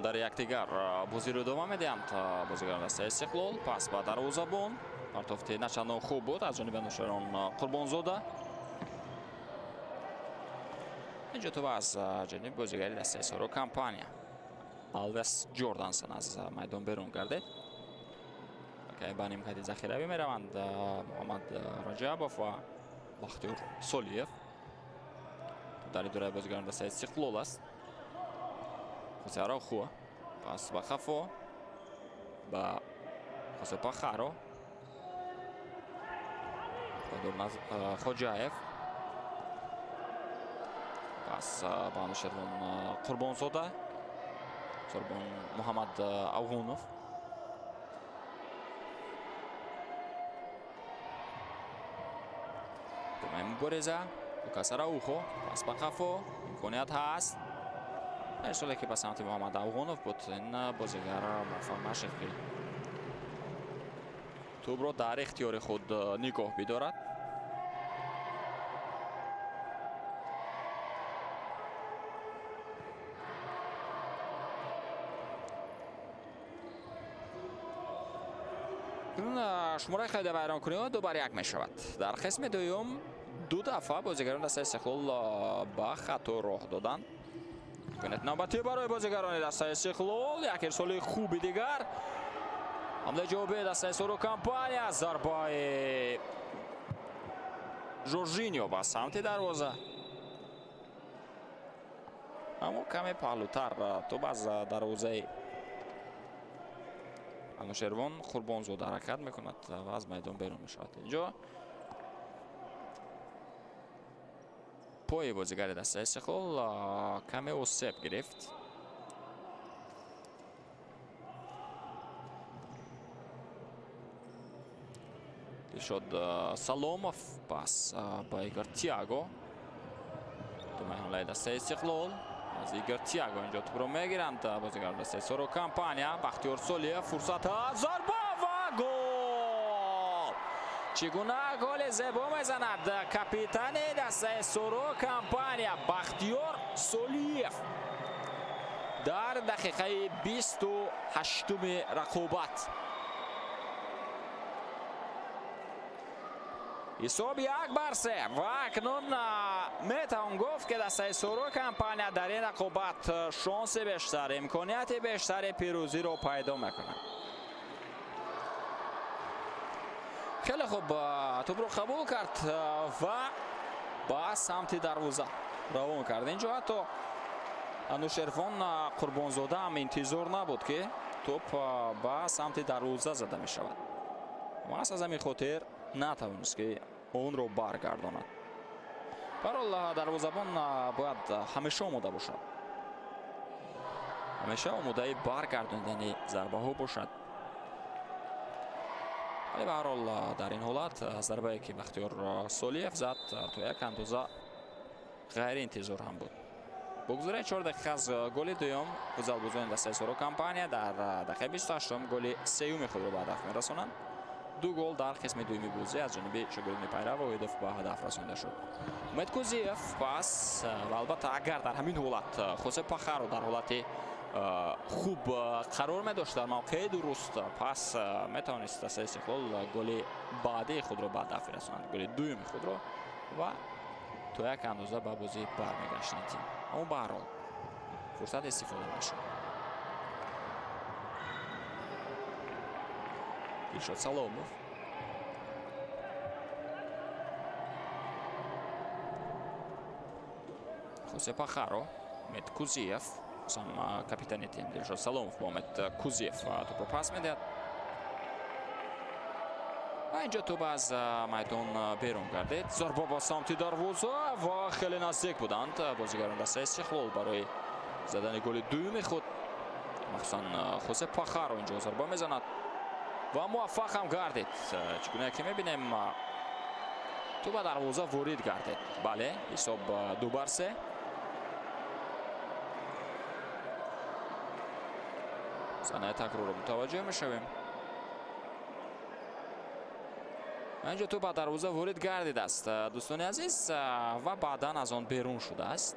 Дар якдигар бозиро идома медиҳанд бозигарон дастаи Истиқлол. Пас ба дарвозабон партофти начандон хуб буд аз ҷониби Анушерон Қурбонзода. Инҷо тӯб аз ҷониби бозигари дастаи Соро компания Алвес Ҷордансон аз майдон берун гардид. Аллакай ба нимкати захиравӣ мераванд Муҳаммад Раҷабов ва Бахтиёр Солиев. Дар идораи бозигарон дастаи Истиқлол аст. Хосе Араухо пас ба қафо ба Хосе Пахаро, Хоҷаев пас ба Анушервон Қурбонзода, Қурбон Муҳаммад Авғонов. Думаи мубориза Лукас Араухо пас ба қафо, имконият ҳаст. Ирсоле ки ба самти Муҳаммад Авғонов буд, ин бозигар муваффақ нашуд ки тӯбро дар ихтиёри худ нигоҳ бидорад. Шумораи қайда вайронкуниҳо 2-1 мешавад. Дар қисми дуюм ду дафъа бозигарони дастаи Истиқлол ба хато роҳ доданд. Имконияти навбатӣ барои бозигарони дастаи Истиқлол, як ирсоли хуби дигар. Ҳамлаи ҷавобии дастаи Соро Компания, зарбаи Жоржиньо ба самти дарвоза. Аммо каме паҳлӯтар тӯб аз дарвозаи Анушервон Қурбонзода ҳаракат мекунад ва аз майдон берун мешавад. Инҷо пои бозигари дастаи Истиқлол каме осеб гирифт. Дилшод Саломов пас ба Игор Тиаго. Думаи ҳамлаи дастаи Истиқлол аз Игор Тиаго инҷо тӯбро мегиранд бозигари дастаи Соро Компания. Бахтиёр Солиев, фурсат, зарба ва гол! Чӣ гуна голи зебо мезанад капитани дастаи Соро Компания Бахтиёр Солиев дар дақиқаи 28-уми рақобат. Ҳисоб 1-3 ва акнун метавон гуфт ки дастаи Соро Компания дар ин рақобат шонси бештар, имконияти бештари пирӯзиро пайдо мекунад. Хеле хуб тӯбро қабул кард ва ба самти дарвоза равон кард. Инҷо ҳатто Анушервон Қурбонзода ҳам интизор набуд ки тӯб ба самти дарвоза зада мешавад. Маҳз аз ҳамин хотир натавонист ки онро баргардонад. Барҳол дарвозабон бояд ҳамеша омода бошад, ҳамеша омодаи баргардонидани зарбаҳо бошад. Вале ба ҳар ҳол дар ин ҳолат зарбае ки Бахтиёр Солиев зад то як андоза ғайриинтизор ҳам буд. Бо гузараи 4 дақиқа аз голи дуюм футзалбозони дастаи Соро Компания дар дақиқаи 28 голи сеюми худро ба ҳадаф мерасонанд. 2 гол дар қисми дуюми бозӣ аз ҷониби шогирдони Пайрав Воҳидов ба ҳадаф расонида шуд. Умед Кузиев пас ва албатта агар дар ҳамин ҳолат Хосе Пахаро дар ҳолати хуб қарор медошт, дар мавқеи дуруст, пас метавонист дастаи Истиқлол голи баъдии худро ба ҳадаф расонад, голи дуюми худро, ва то як андоза ба бозӣ бармегашт ин тим. Аммо ба ҳар ҳол фурсат истифода нашуд. Дилшод Саломов Хосе Пахаро, Умед Кузиев, сам капитани тим Дилшод Саломов бо Умед Кузиев тӯбро пас медиҳад ва инҷо тӯб аз майдон берун гардид. Зарба ба самти дарвоза ва хеле наздик буданд бозигарон дастаи Истиқлол барои задани голи дуюми худ. Махсусан Хосе Пахаро инҷо зарба мезанад ва муваффақ ҳам гардид. Чӣ гуна ки мебинем, тӯб ба дарвоза ворид гардид. Бале, ҳисоб 2-3. Санаи такрорро мутаваҷҷӯҳ мешавем. Инҷо тӯб ба дарвоза ворид гардидааст, дӯстони азиз, ва баъдан аз он берун шудааст.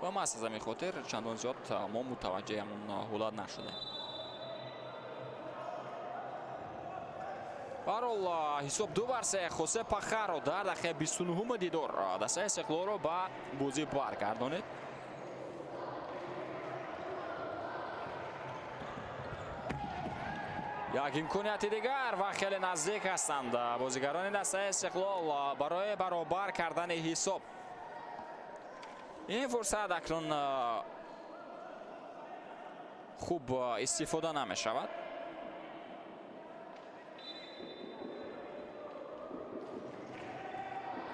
Ва маҳз аз ҳамин хотир чандон зиёд мо мутаваҷҷеҳи ҳамон ҳолат нашудем. Баҳрҳол ҳисоб 2-3. Хосе Пахаро дар дақиқаи 29-уми дидор дастаи Истиқлолро ба бозӣ баргардонид. Як имконияти дигар ва хеле наздик ҳастанд бозигарони дастаи Истиқлол барои баробар кардани ҳисоб. Ин фурсат акнун хуб истифода намешавад.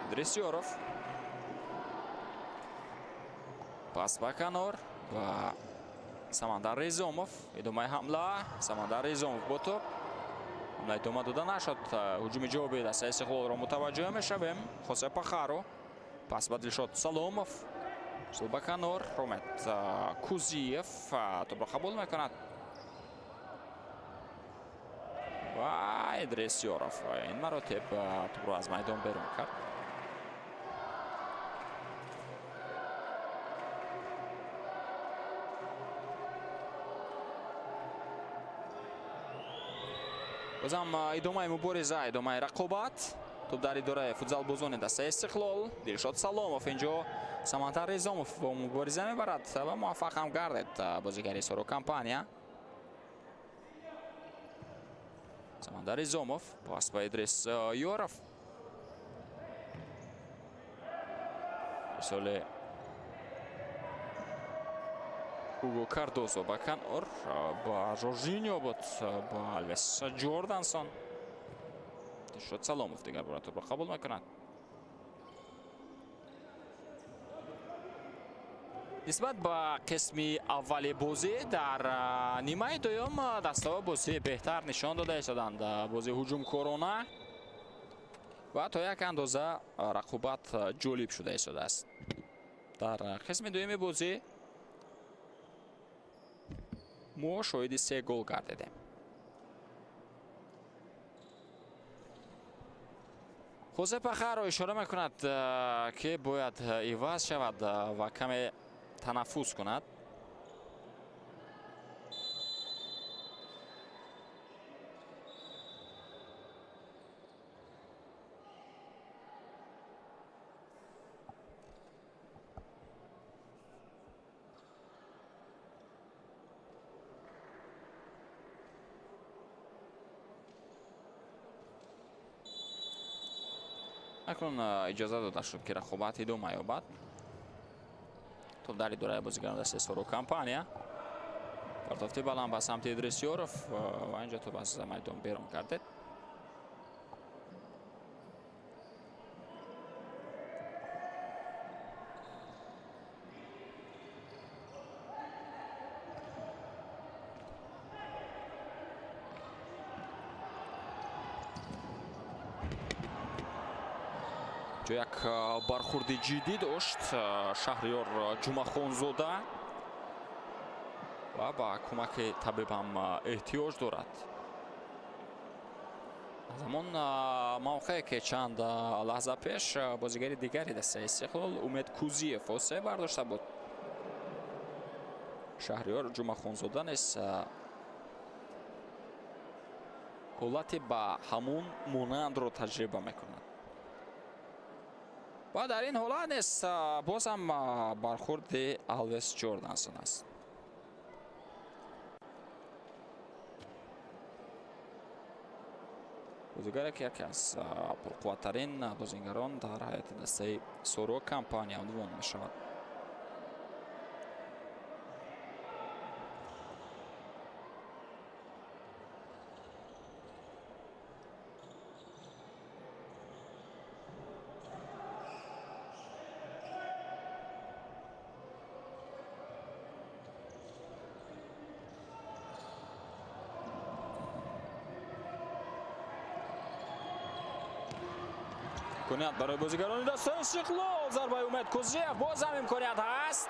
Идрисёров пас ба канор ва Самандар Ризомов. Идомаи ҳамла. Самандар Ризомов бо топ. Ҳамла идома дода нашуд. Ҳуҷуми ҷавоби дастаи Истиқлолро мутаваҷҷӯҳ мешавем. Хосе Пахаро. Пас ба Дилшод Саломов. Ба канор. Ромет Кузиев топро қабул мекунад. Ва Идрисёров ин маротиб топро аз майдон берун кард. Бозам идомаи мубориза, идомаи рақобат. Топ дар идораи футзалбозони дастаи Истиқлол. Дилшод Саломов инҷо Самандар Ризомов бо мубориза мебарад ва муваффақ ҳам гардид бозигари Соро Компания. Самандар Ризомов пас ба Идрис Ёров. Соли Уго Кардозо ба канор, ба Жоржиньо буд, ба Алвес Ҷордансон. Дилшод Саломов дигар бора топро қабул мекунад. Нисбат ба қисми аввали бозӣ дар нимаи дуюм дастаҳо бозии беҳтар нишон дода истоданд. Бозии ҳуҷумкорона ва то як андоза рақобат ҷолиб шуда истодааст. Дар қисми дуюми бозӣ мо шоҳиди 3 гол гардидем. Хосе Пахаро ишора мекунад, ки бояд иваз шавад ва каме танаффус кунад. Акнун иҷоза дода шуд, ки рақобат идома ёбад. Топ дар идораи бозигарон дастаи Соро Компания. Партофти баланд ба самти Идрисёров ва инҷо топ аз майдон берун кардед. Ҷо як бархурди ҷиддӣ дошт Шаҳриёр Ҷумахонзода ва ба кӯмаки табиб ҳам эҳтиёҷ дорад. Аз ҳамон мавқее ки чанд лаҳза пеш бозигари дигари дастаи Истиқлол Умед Кузиев осеб бардошта буд. Шаҳриёр Ҷумахонзода низ ҳолати ба ҳамун монандро таҷриба мекунад. Ва дар ин ҳолат низ боз ҳам бархурди Алвес Ҷордансон аст. Бозигаре ки яке аз пурқувваттарин бозигарон дар ҳайати дастаи Соро Компания унвон мешавад. Имконият барои бозигарони дастаи Истиқлол. Зарбаи Умед Кузиев, боз ҳам имконият ҳаст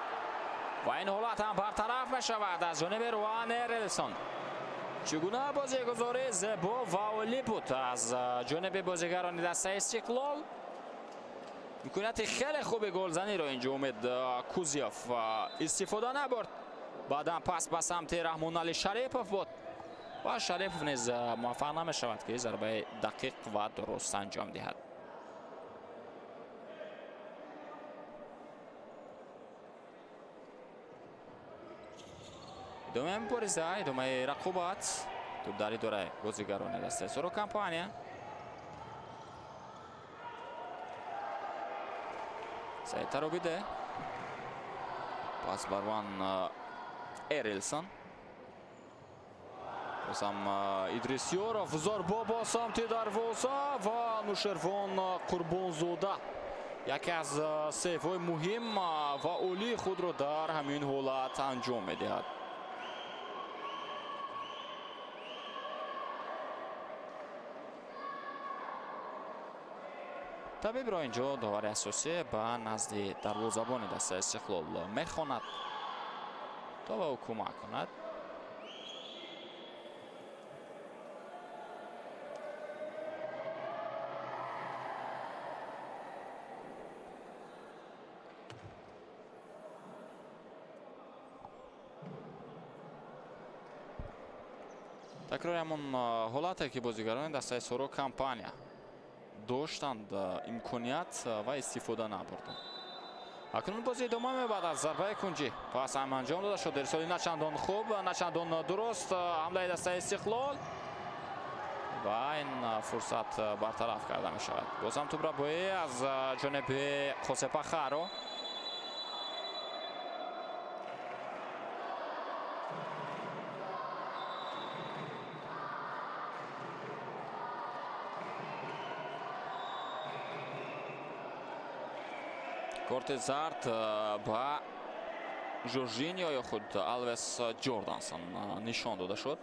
ва ин ҳолат ҳам бартараф мешавад аз ҷониби Руан Эрелсон. Чӣ гуна бозигузории зебо ва олӣ буд аз ҷониби бозигарони дастаи Истиқлол. Имконияти хеле хуби голзаниро инҷо Умед Кузиев истифода набурд. Баъдан пас ба самти Раҳмонали Шарипов буд ва Шарипов низ муваффақ намешавад, ки зарбаи дақиқ ва дуруст анҷом диҳад. Идомаи мубориза, идомаи рақобат. Туп дар идораи бозигарони дастаи Соро Компания. Саид Таробиде. Пас барван Эрилсон. Бозам Идрис Ёров, зарба ба самти дарвоза ва Нушервон Қурбонзода яке аз сейвҳои муҳим ва олии худро дар ҳамин ҳолат анҷом медиҳад. Табибро инҷо довари асосӣ ба назди дарвозабони дастаи Истиқлол мехонад, то ба ӯ кӯмак кунад. Такрори ҳамон ҳолате, ки бозигарони дастаи Соро Компания доштанд имконият ва истифода набурданд. Акнун бозӣ идома меёбад аз зарбаи кунҷӣ. Пас ҳам анҷом дода шуд. Ирсоли начандон хуб, начандон дуруст. Ҳамлаи дастаи Истиқлол ва ин фурсат бартараф карда мешавад. Бозам тӯбрабоӣ аз ҷониби Хосе Пахаро. Корти зард ба Жоржиньо ё худ Алвес Ҷордансон нишон дода шуд.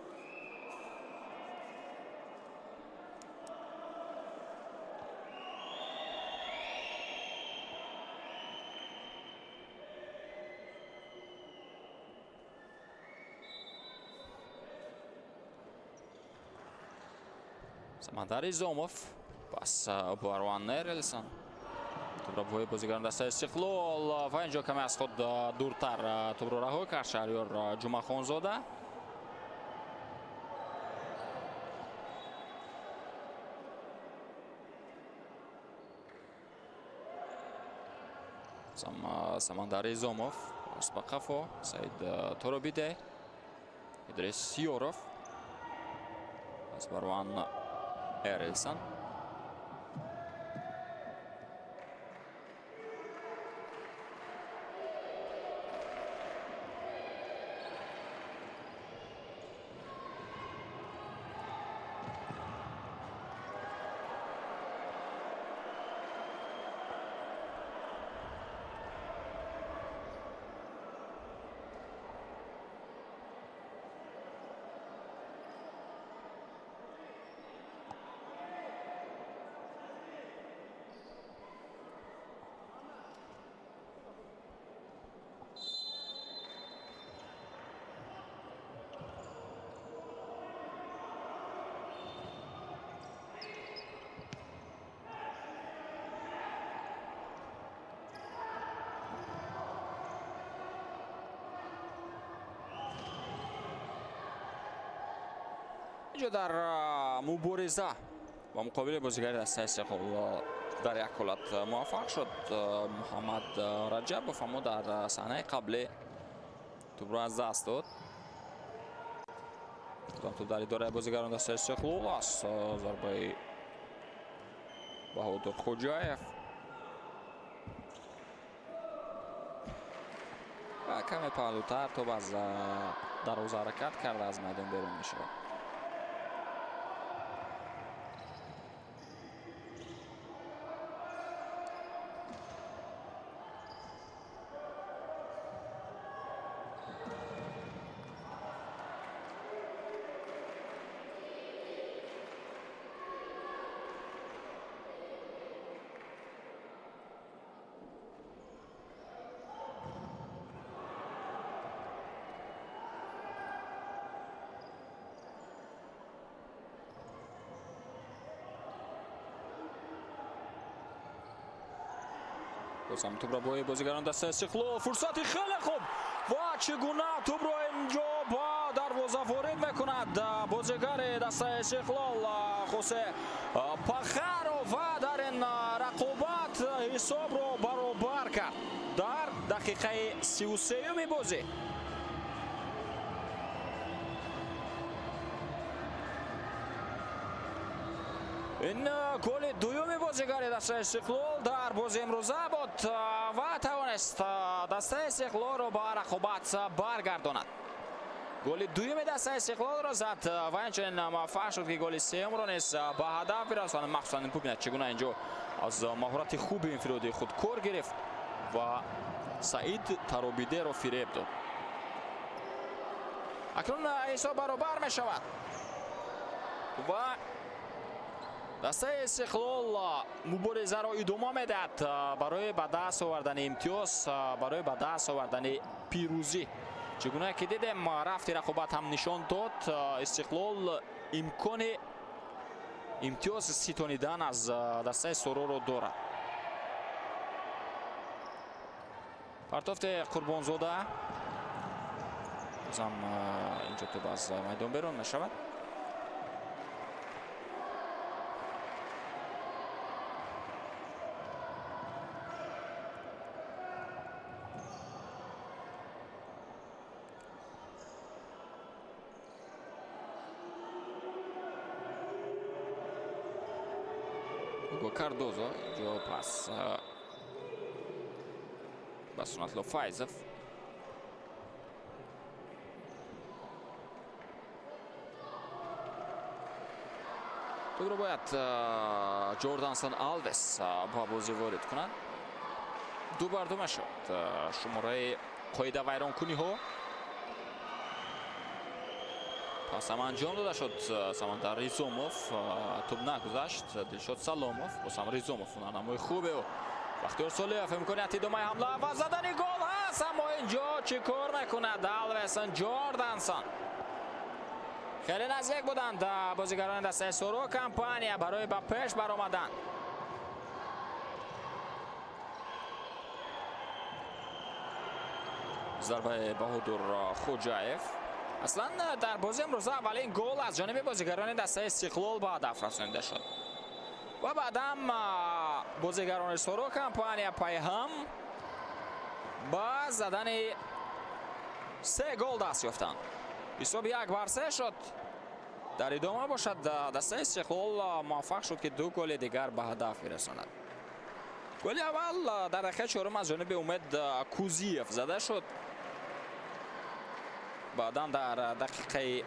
Самандар Изомов, пас Барван Эрилсон. Тӯбрабои бозигарон дастаи Истиқлол ва инҷо каме аз худ дуртар тӯбро раҳо кард Шаҳриёр Ҷумъахонзода. Самандар Изомов, ба қафо Саид Торобиде, Идрис Ёров, аз Барван Эрилсон. Инҷо дар мубориза ба муқобили бозигари дастаи Истиқлол дар як ҳолат муваффақ шуд Муҳаммад Раҷабов, аммо дар саҳнаи қаблӣ тӯбро аз даст дод. Тӯб дар идораи бозигарон дастаи Истиқлол аст. Зарбаи Баҳодур Хоҷаев ва каме паҳлӯтар тӯб аз дарвоза ҳаракат карда аз майдон берун мешавад. Бозам тӯбрабои бозигарон дастаи Истиқлол, фурсати хеле хуб ва чӣ гуна тӯбро инҷо ба дарвоза ворид мекунад бозигари дастаи Истиқлол Хосе Пахаро ва дар ин рақобат ҳисобро баробар кард дар дақиқаи 33-юми бозӣ. Ин голи дуюми бозигари дастаи Истиқлол дар бози имрӯза буд ва тавонист дастаи Истиқлолро ба рақобат баргардонад. Голи дуюми дастаи Истиқлолро зад ва инчунин муваффақ шуд, ки голи сеюмро низ ба ҳадаф бирасонад. Махсусан бубинад, чӣ гуна инҷо аз маҳорати хуби инфиродии худ кор гирифт ва Саид Таробидеро фиреб дод. Акнун ҳисоб баробар мешавад ва дастаи Истиқлол муборизаро идома медиҳад барои ба даст овардани имтиёз, барои ба даст овардани пирӯзӣ. Чӣ гуна ки дидем, рафти рақобат ҳам нишон дод, Истиқлол имкони имтиёз ситонидан аз дастаи Сороро дорад. Партофти Қурбонзода бозам инҷо тӯб аз майдон берун мешавад. Уго Кардозо инҷо пас ба Сунатулло Файзов. Тӯбро бояд Ҷордансон Алвес ба бозӣ ворид кунад. Ду бар ду мешавад шумораи қоидавайронкуниҳо. Пас ҳам анҷом дода шуд. Самандар Ризомов, тӯб нагузашт. Дилшод Саломов, боз ҳам Ризомов, ҳунарнамои хубе ӯ. Бахтиёр Солиев, имконияти идомаи ҳамла ва задани гол ҳаст, аммо инҷо чӣ кор мекунад Алвесон Ҷордансон? Хеле наздик буданд бозигарони дастаи Соро компания барои ба пеш баромадан. Зарбаи Баҳодур Хоҷаев. Аслан дар бози имрӯза аввалин гол аз ҷониби бозигарони дастаи Истиқлол ба ҳадаф расонида шуд ва баъдам бозигарони Соро компания пайҳам ба задани се гол даст ёфтанд. Ҳисоб 1-3 шуд. Дар идома бошад, дастаи Истиқлол муваффақ шуд, ки ду голи дигар ба ҳадаф бирасонад. Голи аввал дар дақиқаи чорум аз ҷониби Умед Кузиев зада шуд. Баъдан дар дақиқаи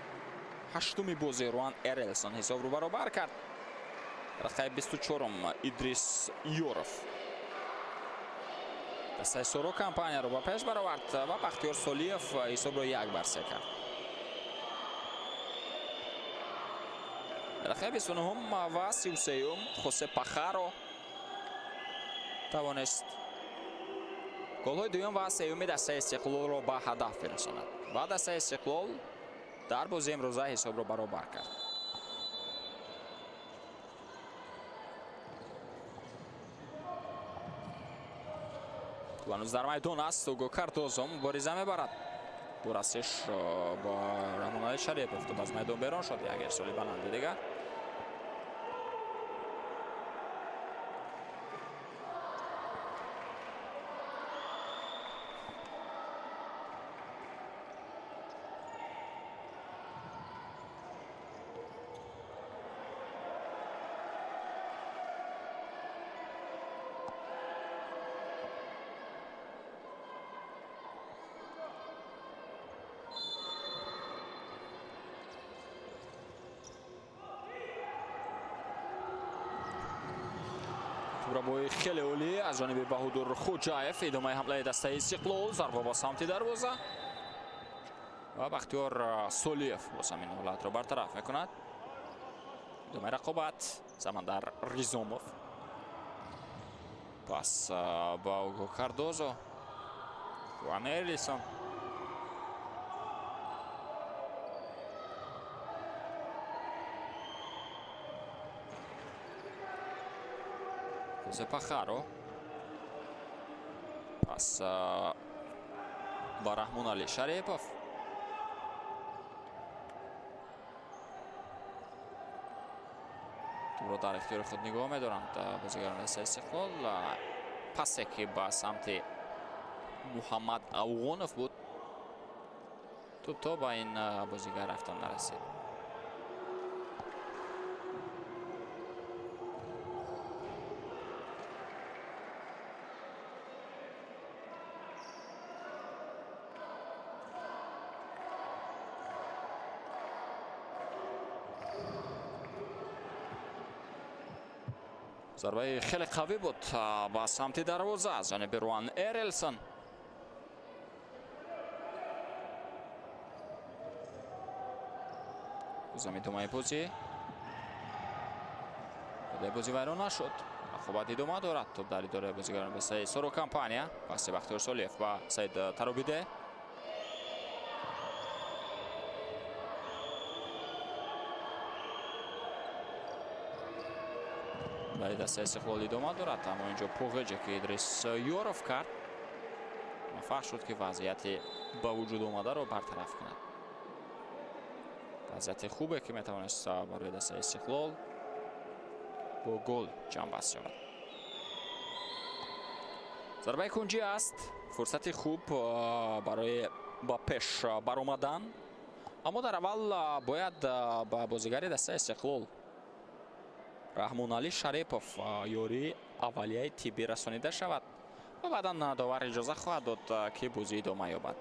ҳаштуми бозӣ Руан Эрелсон ҳисобро баробар кард. Дақиқаи 24-ум Идрис Ёров дастаи Соро компанияро ба пеш баровард ва Бахтиёр Солиев ҳисобро 1-3 кард. Дақиқаи 29-ум ва 33-ум Хосе Пахаро тавонист голҳои дуюм ва сеюми дастаи Истиқлолро ба ҳадаф бирасонад ва дастаи Истиқлол дар бозии имрӯза ҳисобро баробар кард. Ҳанӯз дар майдон аст Уго Кардозо, мубориза мебарад. Бо расиш бо Раҳмоналӣ Шарипов тӯб аз майдон берун шуд. Як ирсоли баланди дигар. Тӯбрабои хеле олӣ аз ҷониби Баҳодур Хоҷаев. Идомаи ҳамлаи дастаи Истиқлол, зарба ба самти дарвоза ва Бахтиёр Солиев боз ҳамин ҳолатро бартараф мекунад. Идомаи рақобат, Самандар Ризомов пас ба Уго Кардозо, Хуан Эрлисон. Хосе Пахаро пас ба Раҳмоналӣ Шарипов. Тӯбро дар ихтиёри худ нигоҳ медоранд бозигарони дастаи Истиқлол. Пасе ки ба самти Муҳаммад Афғонов буд, тӯб то ба ин бозигар рафтан нарасид. Зарбаи хеле қавӣ буд ба самти дарвоза аз ҷониби Руан Эрелсон. Бозам идомаи бозӣ. Додаи бозӣ вайрон нашуд. Рақобат идома дорад. Топ дар идораи бозигарони дастаи Соро Компания. Паси Бахтиёр Солиев ба Саид Таробиде. Вале дастаи Истиқлол идома дорад, аммо инҷо поғеҷе ки Идрис Ёров кард, муваффақ шуд ки вазъияти ба вуҷуд омадаро бартараф кунад. Вазъияти хубе ки метавонист барои дастаи Истиқлол бо гол ҷамъбаст шавад. Зарбаи кунҷӣ аст, фурсати хуб барои ба пеш баромадан, аммо дар аввал бояд ба бозигари дастаи Истиқлол Раҳмоналӣ Шарипов ёрии аввалияи тиббӣ расонида шавад ва баъдан довар иҷоза хоҳад дод, ки бозӣ идома ёбад.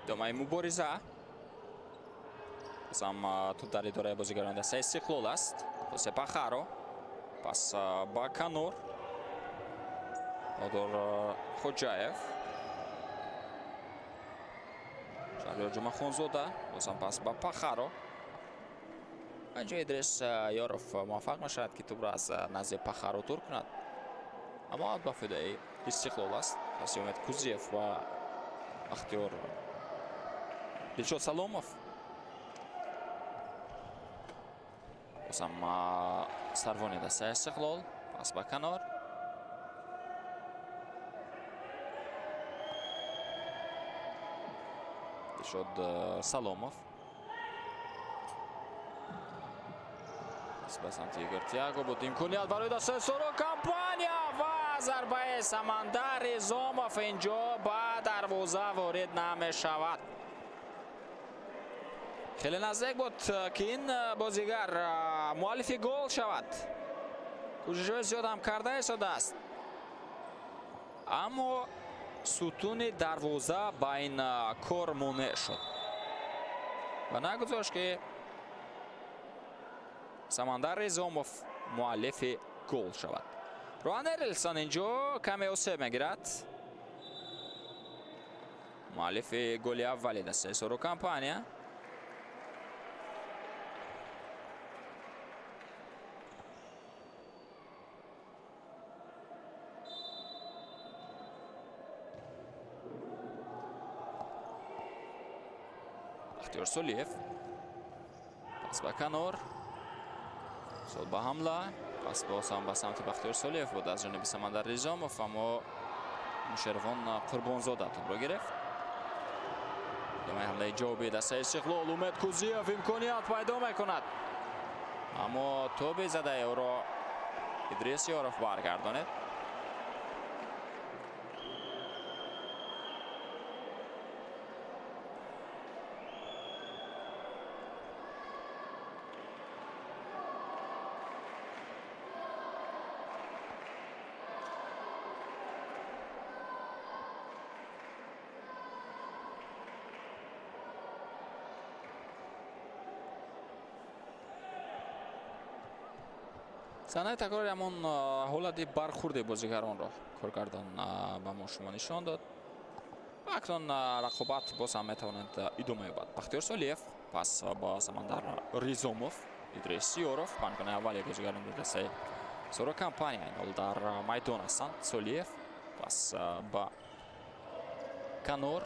Идомаи мубориза. Бозам туп дар идораи бозигарони дастаи Истиқлол аст. Хосе Пахаро пас ба Канур, Нодор Хоҷаев, Шаҳриёр Ҷумъахонзода, бозам пас ба Пахаро. Инҷо Идрис Ёров муваффақ мешавад, ки тупро аз назди Пахаро дур кунад, аммо ба фоидаи Истиқлол аст. Паси Умед Кузиев ва Бахтиёр Дилшод Саломов. Бозам сарвони дастаи Истиқлол пас ба канор. Дилшод Саломов пас ба самти Игор Тиаго буд. Имконият барои дастаи Соро Компания ва зарбаи Самандар Ризомов инҷо ба дарвоза ворид намешавад. Хеле наздик буд, ки ин бозигар муаллифи гол шавад. Кӯшишҳои зиёд ҳам карда истодааст, аммо сутуни дарвоза ба ин кор монеъ шуд ва нагузошт, ки Самандар Ризомов муаллифи гол шавад. Руан Эрилсон инҷо каме осеб мегирад. Муаллифи голи аввали дастаи Соро Компания. Бахтиёр Солиев пас ба канор, сол ба ҳамла, пас бозам ба самти Бахтиёр Солиев буд аз ҷониби Самандар Ризомов, аммо Мушервон Қурбонзода топро гирифт. Идомаи ҳамлаи ҷавоби дастаи Истиқлол. Умед Кузиев имконият пайдо мекунад, аммо тоби задаи ӯро Идрис Ёров баргардонед. Саҳнаи такрори ҳамон ҳолати бархурди бозигаронро коргардон ба мо шумо нишон дод. Ва акнун рақобат боз ҳам метавонад идома ёбад. Бахтиёр Солиев пас ба Самандар Ризомов, Идрис Ёров, панҷгонаи аввали бозигарони дастаи Соро Компания ин ҳол дар майдон ҳастанд. Солиев пас ба Канор.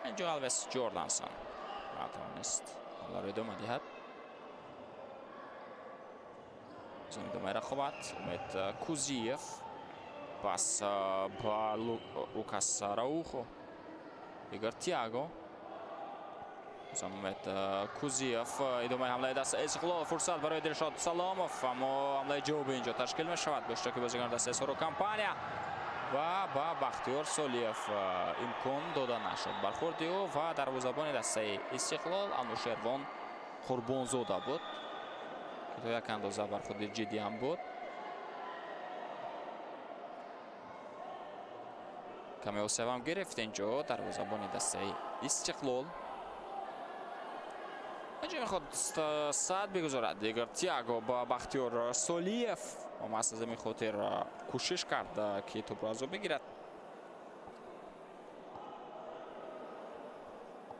Инҷо Алвес Ҷордансон натавонист ҳамларо идома диҳад. Идомаи рақобат. Умед Кузиев пас ба Лукас Раухо, Игор Тиаго. Умед Кузиев, идомаи ҳамлаи дастаи Истиқлол, фурсат барои Дилшод Саломов, аммо ҳамлаи ҷавобӣ инҷо ташкил мешавад бо иштироки бозигарони дастаи Соро Компания ва ба Бахтиёр Солиев имкон дода нашуд. Бархурди ӯ ва дарвозабони дастаи Истиқлол Анушервон Қурбонзода буд, ки то як андоза бархурди ҷиддӣ ҳам буд. Каме осебам гирифт инҷо дарвозабони дастаи Истиқлол. Инҷо мехоҳад сад бигузорад Игор Тиаго ба Бахтиёр Солиев. Маҳз аз ҳамин хотир кӯшиш кард, ки тӯбро аз ӯ бигирад.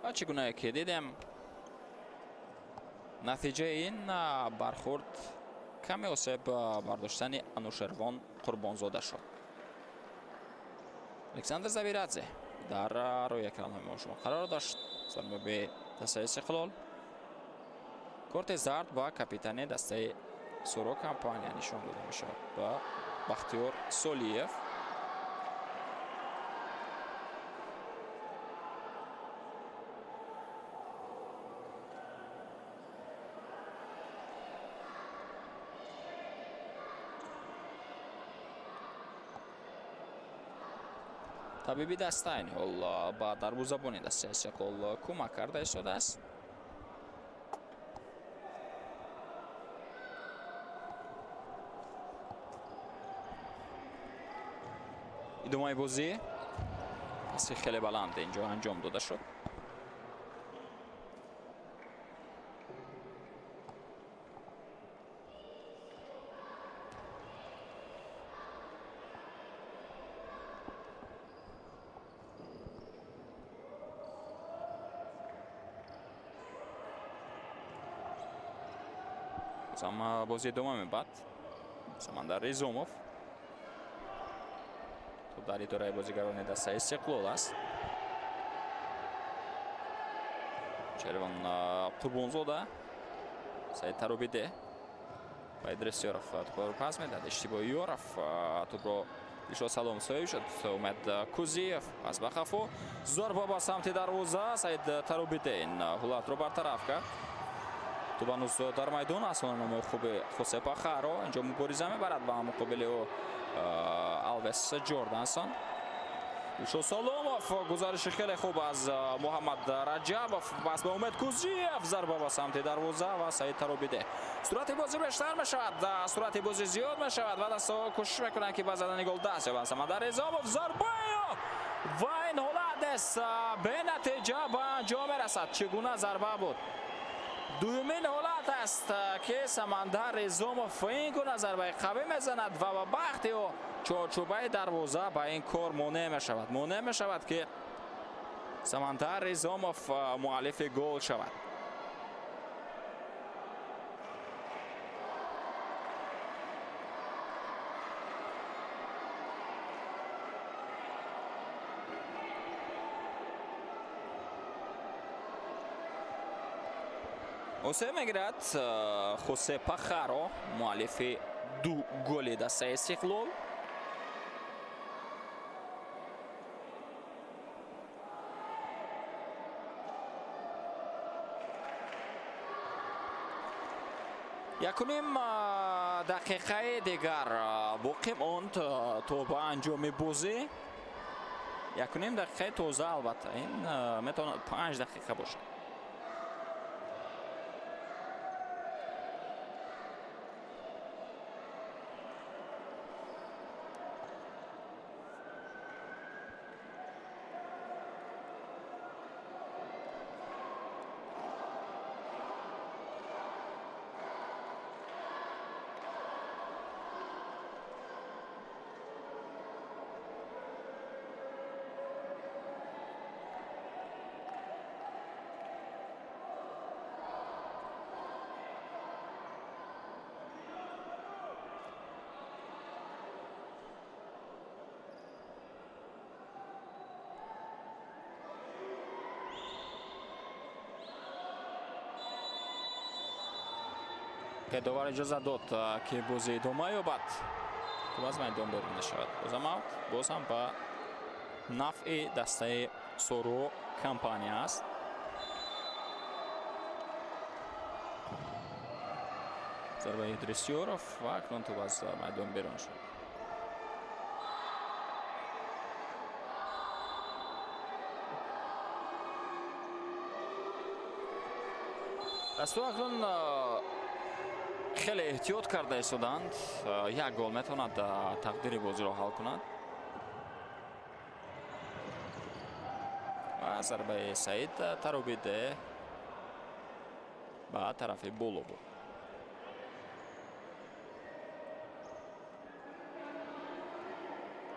Ва чӣ гунае ки дидем, натиҷаи ин бархурд каме осеб бардоштани Анушервон Қурбонзода шуд. Александр Забирадзе дар рӯи экранҳои мо шумо қарор дошт. Сармураббии дастаи Истиқлол корти зард ба капитани дастаи Соро Компания нишон дода мешавад ба Бахтиёр Солиев. Табиби даста ин ҳол ба дарвозабони дастаи Истиқлол кӯмак карда истодааст. Идомаи бозӣ паси хеле баланд инҷо анҷом дода шуд. Бозам бозӣ идома мебад. Самандар Изомов дар идораи бозигарони дастаи Истиқлол аст. Шервон Қурбонзода, Саид Таробиде ва Идрис Ёров тӯбро пас медиҳад. Иштибоҳи Ёров, тӯбро Дилшод Саломов соҳиб шуд. Умед Кузиев пас ба хафо, зарба ба самти дарвоза. Саид Таробиде ин ҳолатро бартараф кард. Тӯб ҳанӯз дар майдон аст. Номи хуби Хосе Пахаро инҷо мубориза мебарад ба муқобили ӯ Алвес Ҷордансон. Дилшод Саломов, гузариши хеле хуб аз Муҳаммад Раҷабов, пас ба Умед Кузиев, зарба ба самти дарвоза ва Саид Таробиде. Суръати бозӣ бештар мешавад, суръати бозӣ зиёд мешавад ва дастаҳо кӯшиш мекунанд, ки ба задани гол даст ёбанд. Самандар Изомов зарбаи ва ин ҳолат нест, бенатиҷа ба анҷом мерасад. Чӣ гуна зарба буд? Дуюмин ҳолат аст, ки Самандар Изомов ин гуна зарбаи қавӣ мезанад ва ба бахти ӯ чорчӯбаи дарвоза ба ин кор монеъ мешавад. Монеъ мешавад, ки Самандар Изомов муаллифи гол шавад. Осе мегирад Хосе Пахаро, муаллифи ду голи дастаи Истиқлол. Якуним дақиқаи дигар боқӣ монд то ба анҷоми бозӣ. Якуним дақиқаи тоза, албатта ин метавонад 5 дақиқа бошад. Ки довар иҷоза дод, ки бозӣ идома ёбад. Тӯб аз майдон берун мешавад. Бозам аут, боз ҳам ба нафъи дастаи Соро компания аст. Зарбаи Идрисёров ва акнун тӯб аз майдон берун шуд. Дастҳо акнун хеле эҳтиёт карда истоданд. Як гол метавонад тақдири бозиро ҳал кунад. Ва зарбаи Саид Таробиде ба тарафи боло буд.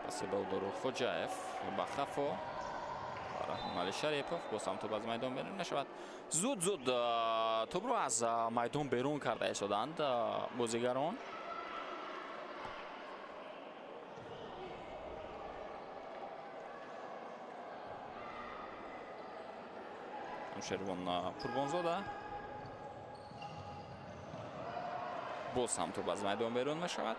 Паси Болдору Хоҷаев ба хафо, Раҳмонали Шарипов, боз ҳам тӯб аз майдон берун мешавад. Зуд зуд тӯбро аз майдон берун карда истоданд бозигарон. Шервон Қурбонзода, боз ҳам тӯб аз майдон берун мешавад.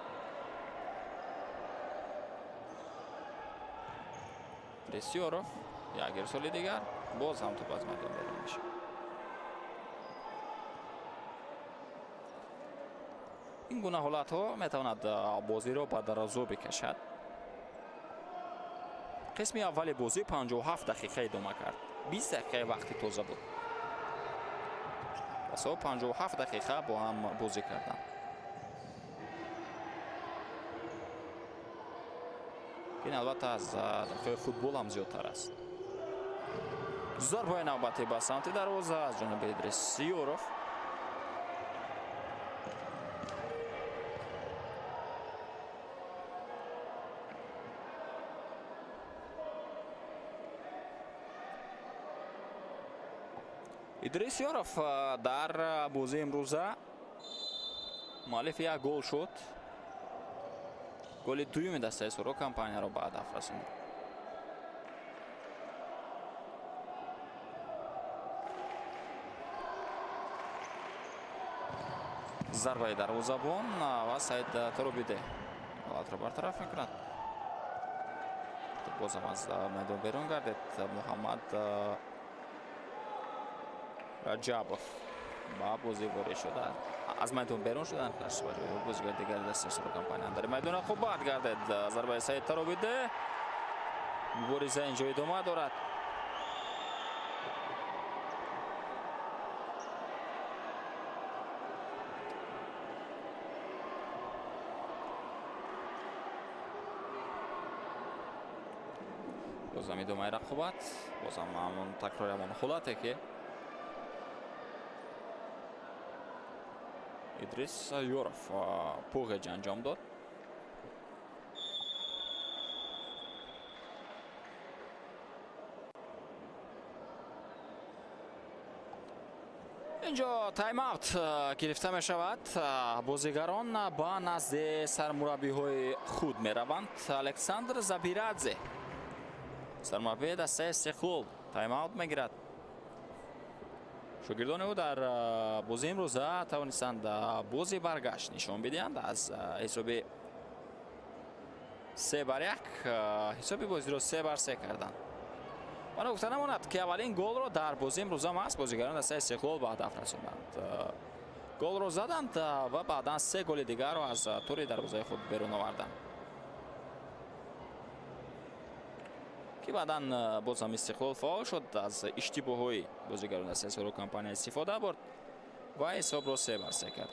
Ресёров, як ирсоли дигар, боз ҳам тӯб аз майдон берун мешавад. Ин гуна ҳолатҳо метавонад бозиро ба дарозо бикашад. Қисми аввали бозӣ 57 дақиқа идома кард. 20 дақиқаи вақти тоза буд. Пасо 57 дақиқа бо ҳам бозӣ карданд. Ин албатта аз дақиқаи футбол ҳам зиёдтар аст. Зарбаи навбатӣ ба самти дарвоза аз ҷониби Идрис Сиёров. Идрис Ёров дар бозии имрӯза муаллифи як гол шуд. Голи дуюми дастаи Соро компанияро ба ҳадаф расонд. Зарбаи дарвозабон ва Саид Торобиде ҳолатро бартараф мекунад. Бозам аз майдон берун гардид. Муҳаммад Раҷабов ба бозӣ ворид шуда, аз майдон берун шуданд. Бозигари дигари дастаи Соро компания дар майдон рақобат гардид. Зарбаи Саид Таробиде, мубориза инҷо идома дорад. Бозам идомаи рақобат, бозам ҳамон такрори ҳамон ҳолате ки Идрис Ёров пуғеҷ анҷом дод. Инҷо тайм-аут гирифта мешавад. Бозигарон ба назди сармураббиҳои худ мераванд. Александр Забирадзе, сармураббии дастаи Истиқлол, тайм-аут мегирад. Шогирдони ӯ дар бозии имрӯза тавонистанд бози баргашт нишон бидиҳанд. Аз ҳисоби 3-1 ҳисоби бозиро 3-3 карданд. Ва ногуфта намонад, ки аввалин голро дар бозии имрӯза маҳз бозигарони дастаи Истиқлол ба ҳадаф расонданд. Голро заданд ва баъдан се голи дигарро аз тури дарвозаи худ берун оварданд, ки баъдан боз ҳам Истиқлол фаъол шуд, аз иштибоҳҳои бозигарони дастаи Соро компания истифода бурд ва ҳисобро 3-3 кард.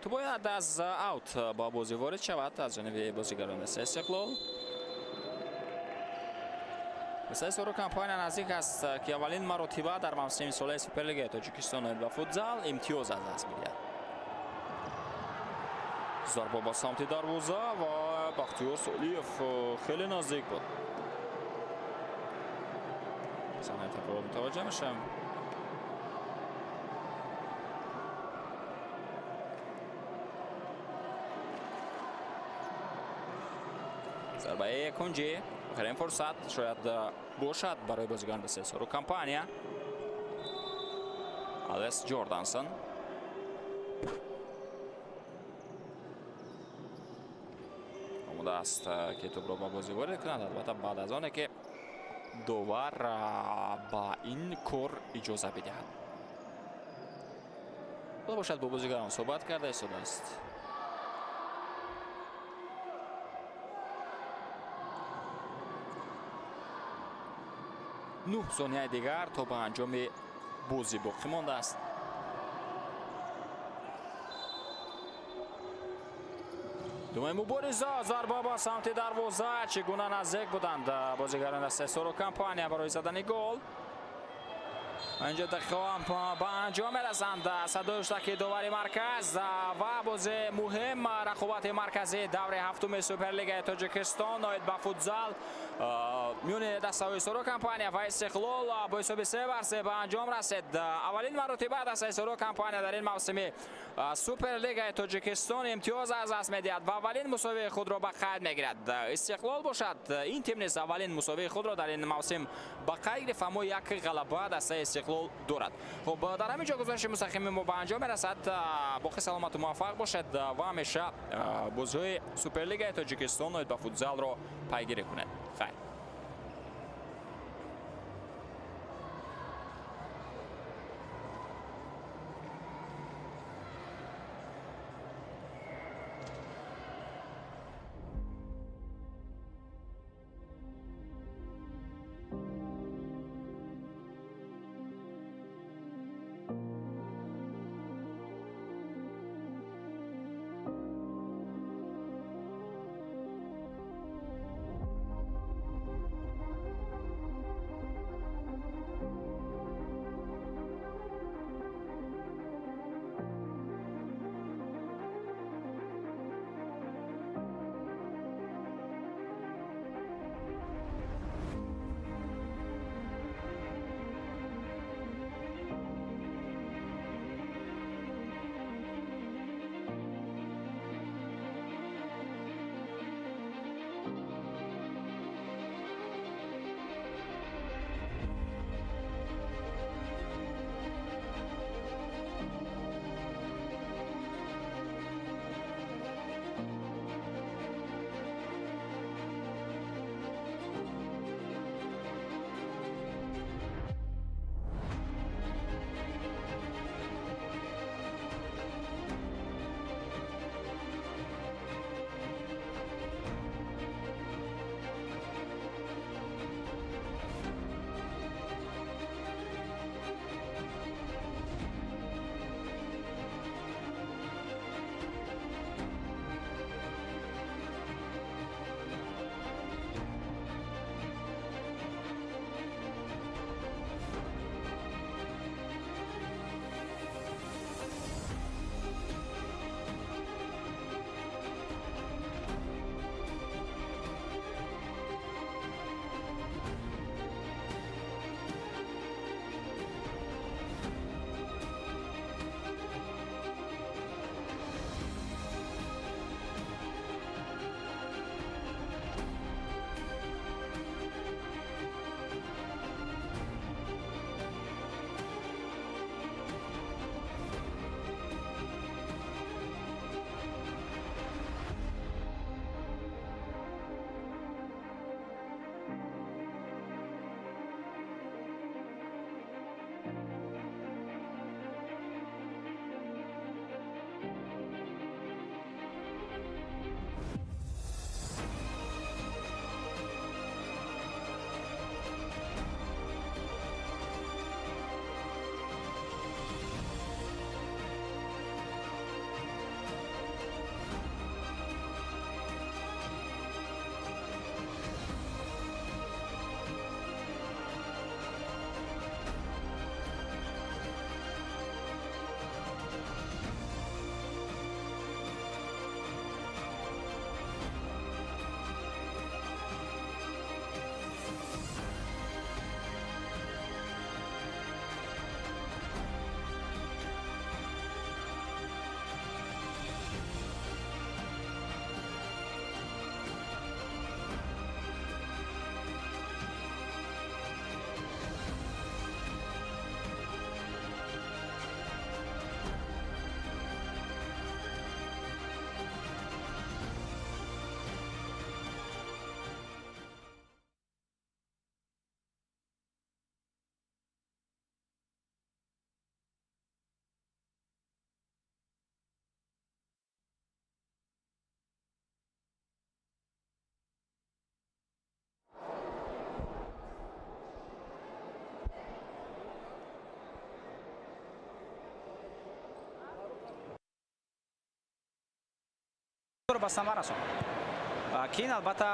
Ту бояд аз аут ба бозӣ ворид шавад аз ҷониби бозигарони дастаи Истиқлол. Дастаи Соро компания наздик аст, ки аввалин маротиба дар мавсими солаи Суперлигаи Тоҷикистон оид ба футзал имтиёз аз даст бидиҳад. Зарба ба самти дарвоза ва Бахтиёр Солиев хеле наздик буд. Саҳнаи такрор мутаваҷҷеҳ мешавем. Зарбаи кунҷӣ, охирин фурсат шояд бошад барои бозигарони дастаи Соро Компания. Алес Ҷордансон омода аст, ки тӯбро ба бозӣ ворид кунад, албатта баъд аз оне ки довар ба ин кор иҷоза бидиҳад. Ҳоло бошад, бо бозигарон суҳбат карда истодааст. Нӯҳ сонияи дигар то ба анҷоми бозӣ боқӣ мондааст. Думаи мубориза, зарба ба самти дарвоза. Чӣ гуна наздик буданд бозигарони дастаи Соро Компания барои задани гол. Инҷо дақиқаҳо ба анҷом мерасанд. Садои ҳуштаки довари марказ ва бози муҳим рақобати марказии даври ҳафтуми Суперлигаи Тоҷикистон оид ба футзал миёни дастаҳои Соро Компания ва Истиқлол бо ҳисоби 3-3 ба анҷом расид. Аввалин маротиба дастаи Соро Компания дар ин мавсими Суперлигаи Тоҷикистон имтиёз аз даст медиҳад ва аввалин мусовии худро ба қайд мегирад. Истиқлол бошад, ин тим низ аввалин мусовии худро дар ин мавсим ба қайд гирифт, аммо як ғалаба дастаи Истиқлол дорад. Хуб, дар ҳамин ҷо гузориши мустақими мо ба анҷом мерасад. Боқӣ саломату муваффақ бошед ва ҳамеша бозиҳои Суперлигаи Тоҷикистон оид ба футзалро пайгирӣ кунед. Хайр. Ба самар расонд, ки ин албатта